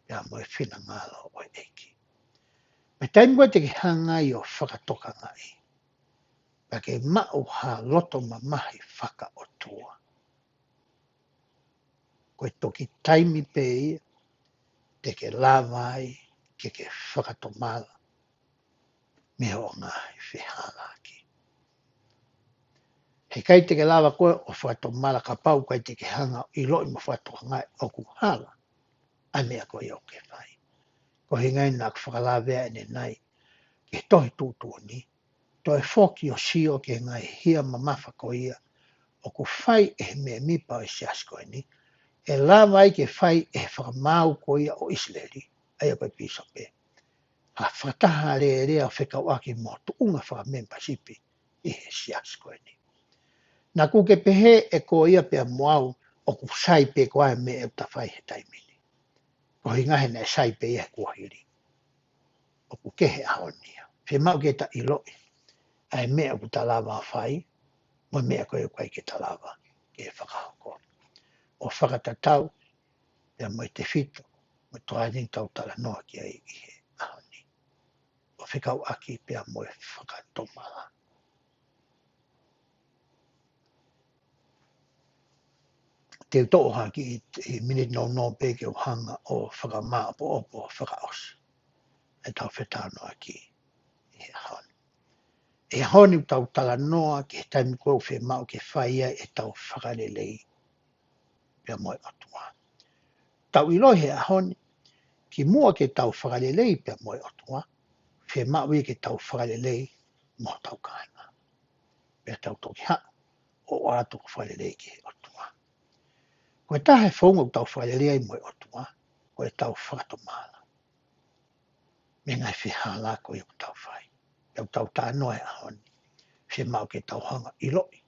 pea mo e finangalo ʻo e ʻEiki. Mei he taimi ko ē te ke hanga ai ʻo fakatokangaʻi, pea ke maʻu ha loto mamahi fakaʻotua, ko e toki taimi pē ia te ke lava ai ke ke fakatomala mei hoʻo ngaahi fehālaaki. Heʻikai te ke lava koe ʻo fakatomala kapau ʻikai te ke hanga ʻo ʻiloʻi mo fakatokangaʻi ʻoku hala ʻa e meʻa ko ia ʻoku ke fai. Ko e ʻuhinga ia naʻa ku fakalavea ʻanenai ki he tohi tuʻutuʻuni, toe foki ʻo sio ki he ngaahi hia mamafa ko ia ʻoku fai ʻe he mēmipa ʻo e siasi ko eni, ʻe lava ai ke fai ʻe he fakamaau ko ia ʻo ʻIsileli, ʻa ia ko e pīsope, ha fakataha alēlea ʻo fekauʻaki mo e tuʻunga fakamemipasipi ʻi he siasi ko eni. Naʻa ku ke pehē ʻe koe ia pea mo au ʻoku sai pē koā e meʻa ʻoku ta fai he taimi ni. Ko e ʻuhinga he naʻe sai pē ia he kuohili. ʻOku kehe ʻaho ni ia. Fiemaʻu ke ta ʻiloʻi ʻa e meʻa ʻoku ta lava ʻo fai, mo e meʻa ko ē ʻoku ʻikai ke ta lava ke fakahoko, ʻo fakatatau pea mo e tefito mo e tokāteline ʻoku tau talanoa ki ai ʻi he ʻaho ni, ʻo fekauʻaki pea mo e fakatomala. Te u toʻo ha kiʻi, ʻi miniti nounou pē ke u hanga ʻo fakamāʻopoʻopo fakaʻosi ʻetau fetalanoaʻaki ʻi he ʻaho ni. ʻI he ʻaho ni ʻoku tau talanoa ki he taimi ko ē ʻoku fiemaʻu ke fai ai ʻetau fakalelei pea mo e ʻOtua. Tau ʻiloʻi he ʻaho ni, kimuʻa ke tau fakalelei pea mo e ʻOtua, fiemaʻu ia ke tau fakalelei mo hotau kāinga. Pea tau toki haʻu ʻo ʻoatu ʻetau fakalelei ki he ʻOtua. Ko e taha e founga ʻoku tau fakalelei ai mo e ʻOtua, ko ʻetau fakatomala mei he ngaahi fehālaaki ʻoku tau fai. Pea ʻoku tau talanoa he ʻaho ni, fiemaʻu ke tau hanga ʻo ʻiloʻi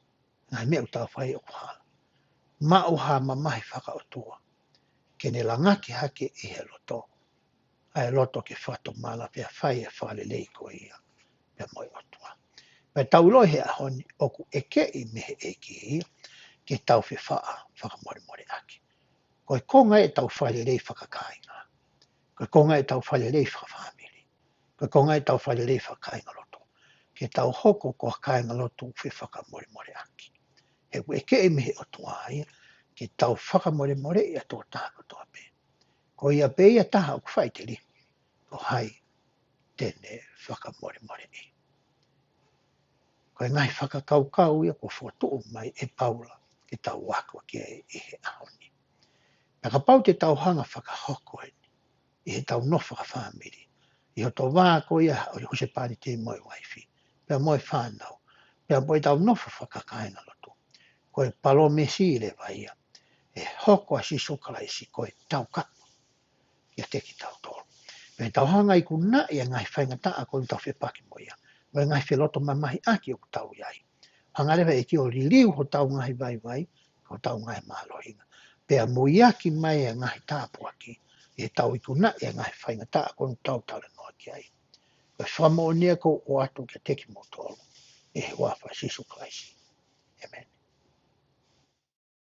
ngaahi meʻa ʻoku tau fai ʻoku hala. Maʻu ha mamahi fakaʻotua ke ne langaki hake ʻi he loto, ʻa e loto ke fakatomala pea fai e fakalelei ko ia pea mo e ʻOtua. Pea tau ʻiloʻi he ʻaho ni ʻoku ʻekeʻi mei he ʻEiki ia ke tau fefaʻa fakamolemoleʻaki. Ko e konga ʻetau fakalelei fakakāinga. Ko e konga ʻetau fakalelei fakafāmili. Ko e konga ʻetau fakalelei fakakāingalotu, ke tau hoko ko ha kāingalotu fefakamolemoleʻaki. He ʻoku ʻekeʻi mei he ʻOtua ia ke tau fakamolemoleʻi ʻa e tokotaha kotoa pē. Ko ia pē ia taha ʻoku faʻiteliha, ko hai te ne fakamolemoleʻi. Ko e ngaahi fakakaukau ia kuo fokotuʻu mai ʻe Paula ke tau ako ki ai ʻi he ʻaho ni. Pea kapau te tau hanga ʻo fakahoko eni ʻi heʻetau nofo fakafāmili, ʻi hoto vā ko ia ʻo e husepāniti mo e uaifi, pea mo e fānau, pea mo ʻetau nofo fakakāingalotu, ko e palōmesi leva ia ʻe hoko ʻa Sīsū Kalaisi ko e taukapo kiate kitautolu. Pea tau hanga ʻo ikunaʻi ʻa e ngaahi faingataʻa ʻoku tau fepaki mo ia, mo e ngaahi felotomamahiʻaki ʻoku tau ʻi ai. Hanga leva ʻe he ʻEiki ʻo liliu hotau ngaahi vaivai, hotau ngaahi mālohinga. Pea muiaki mai ʻa e ngaahi tāpuaki, ʻi heʻetau ikunaʻi ʻa e ngaahi faingataʻa ʻoku tau talanoa ki ai. Ko e fakamoʻoni ia ʻoku ou ʻoatu kiate kimoutolu, ʻi he huafa ʻo Sīsū Kalaisi. ʻĒmeni.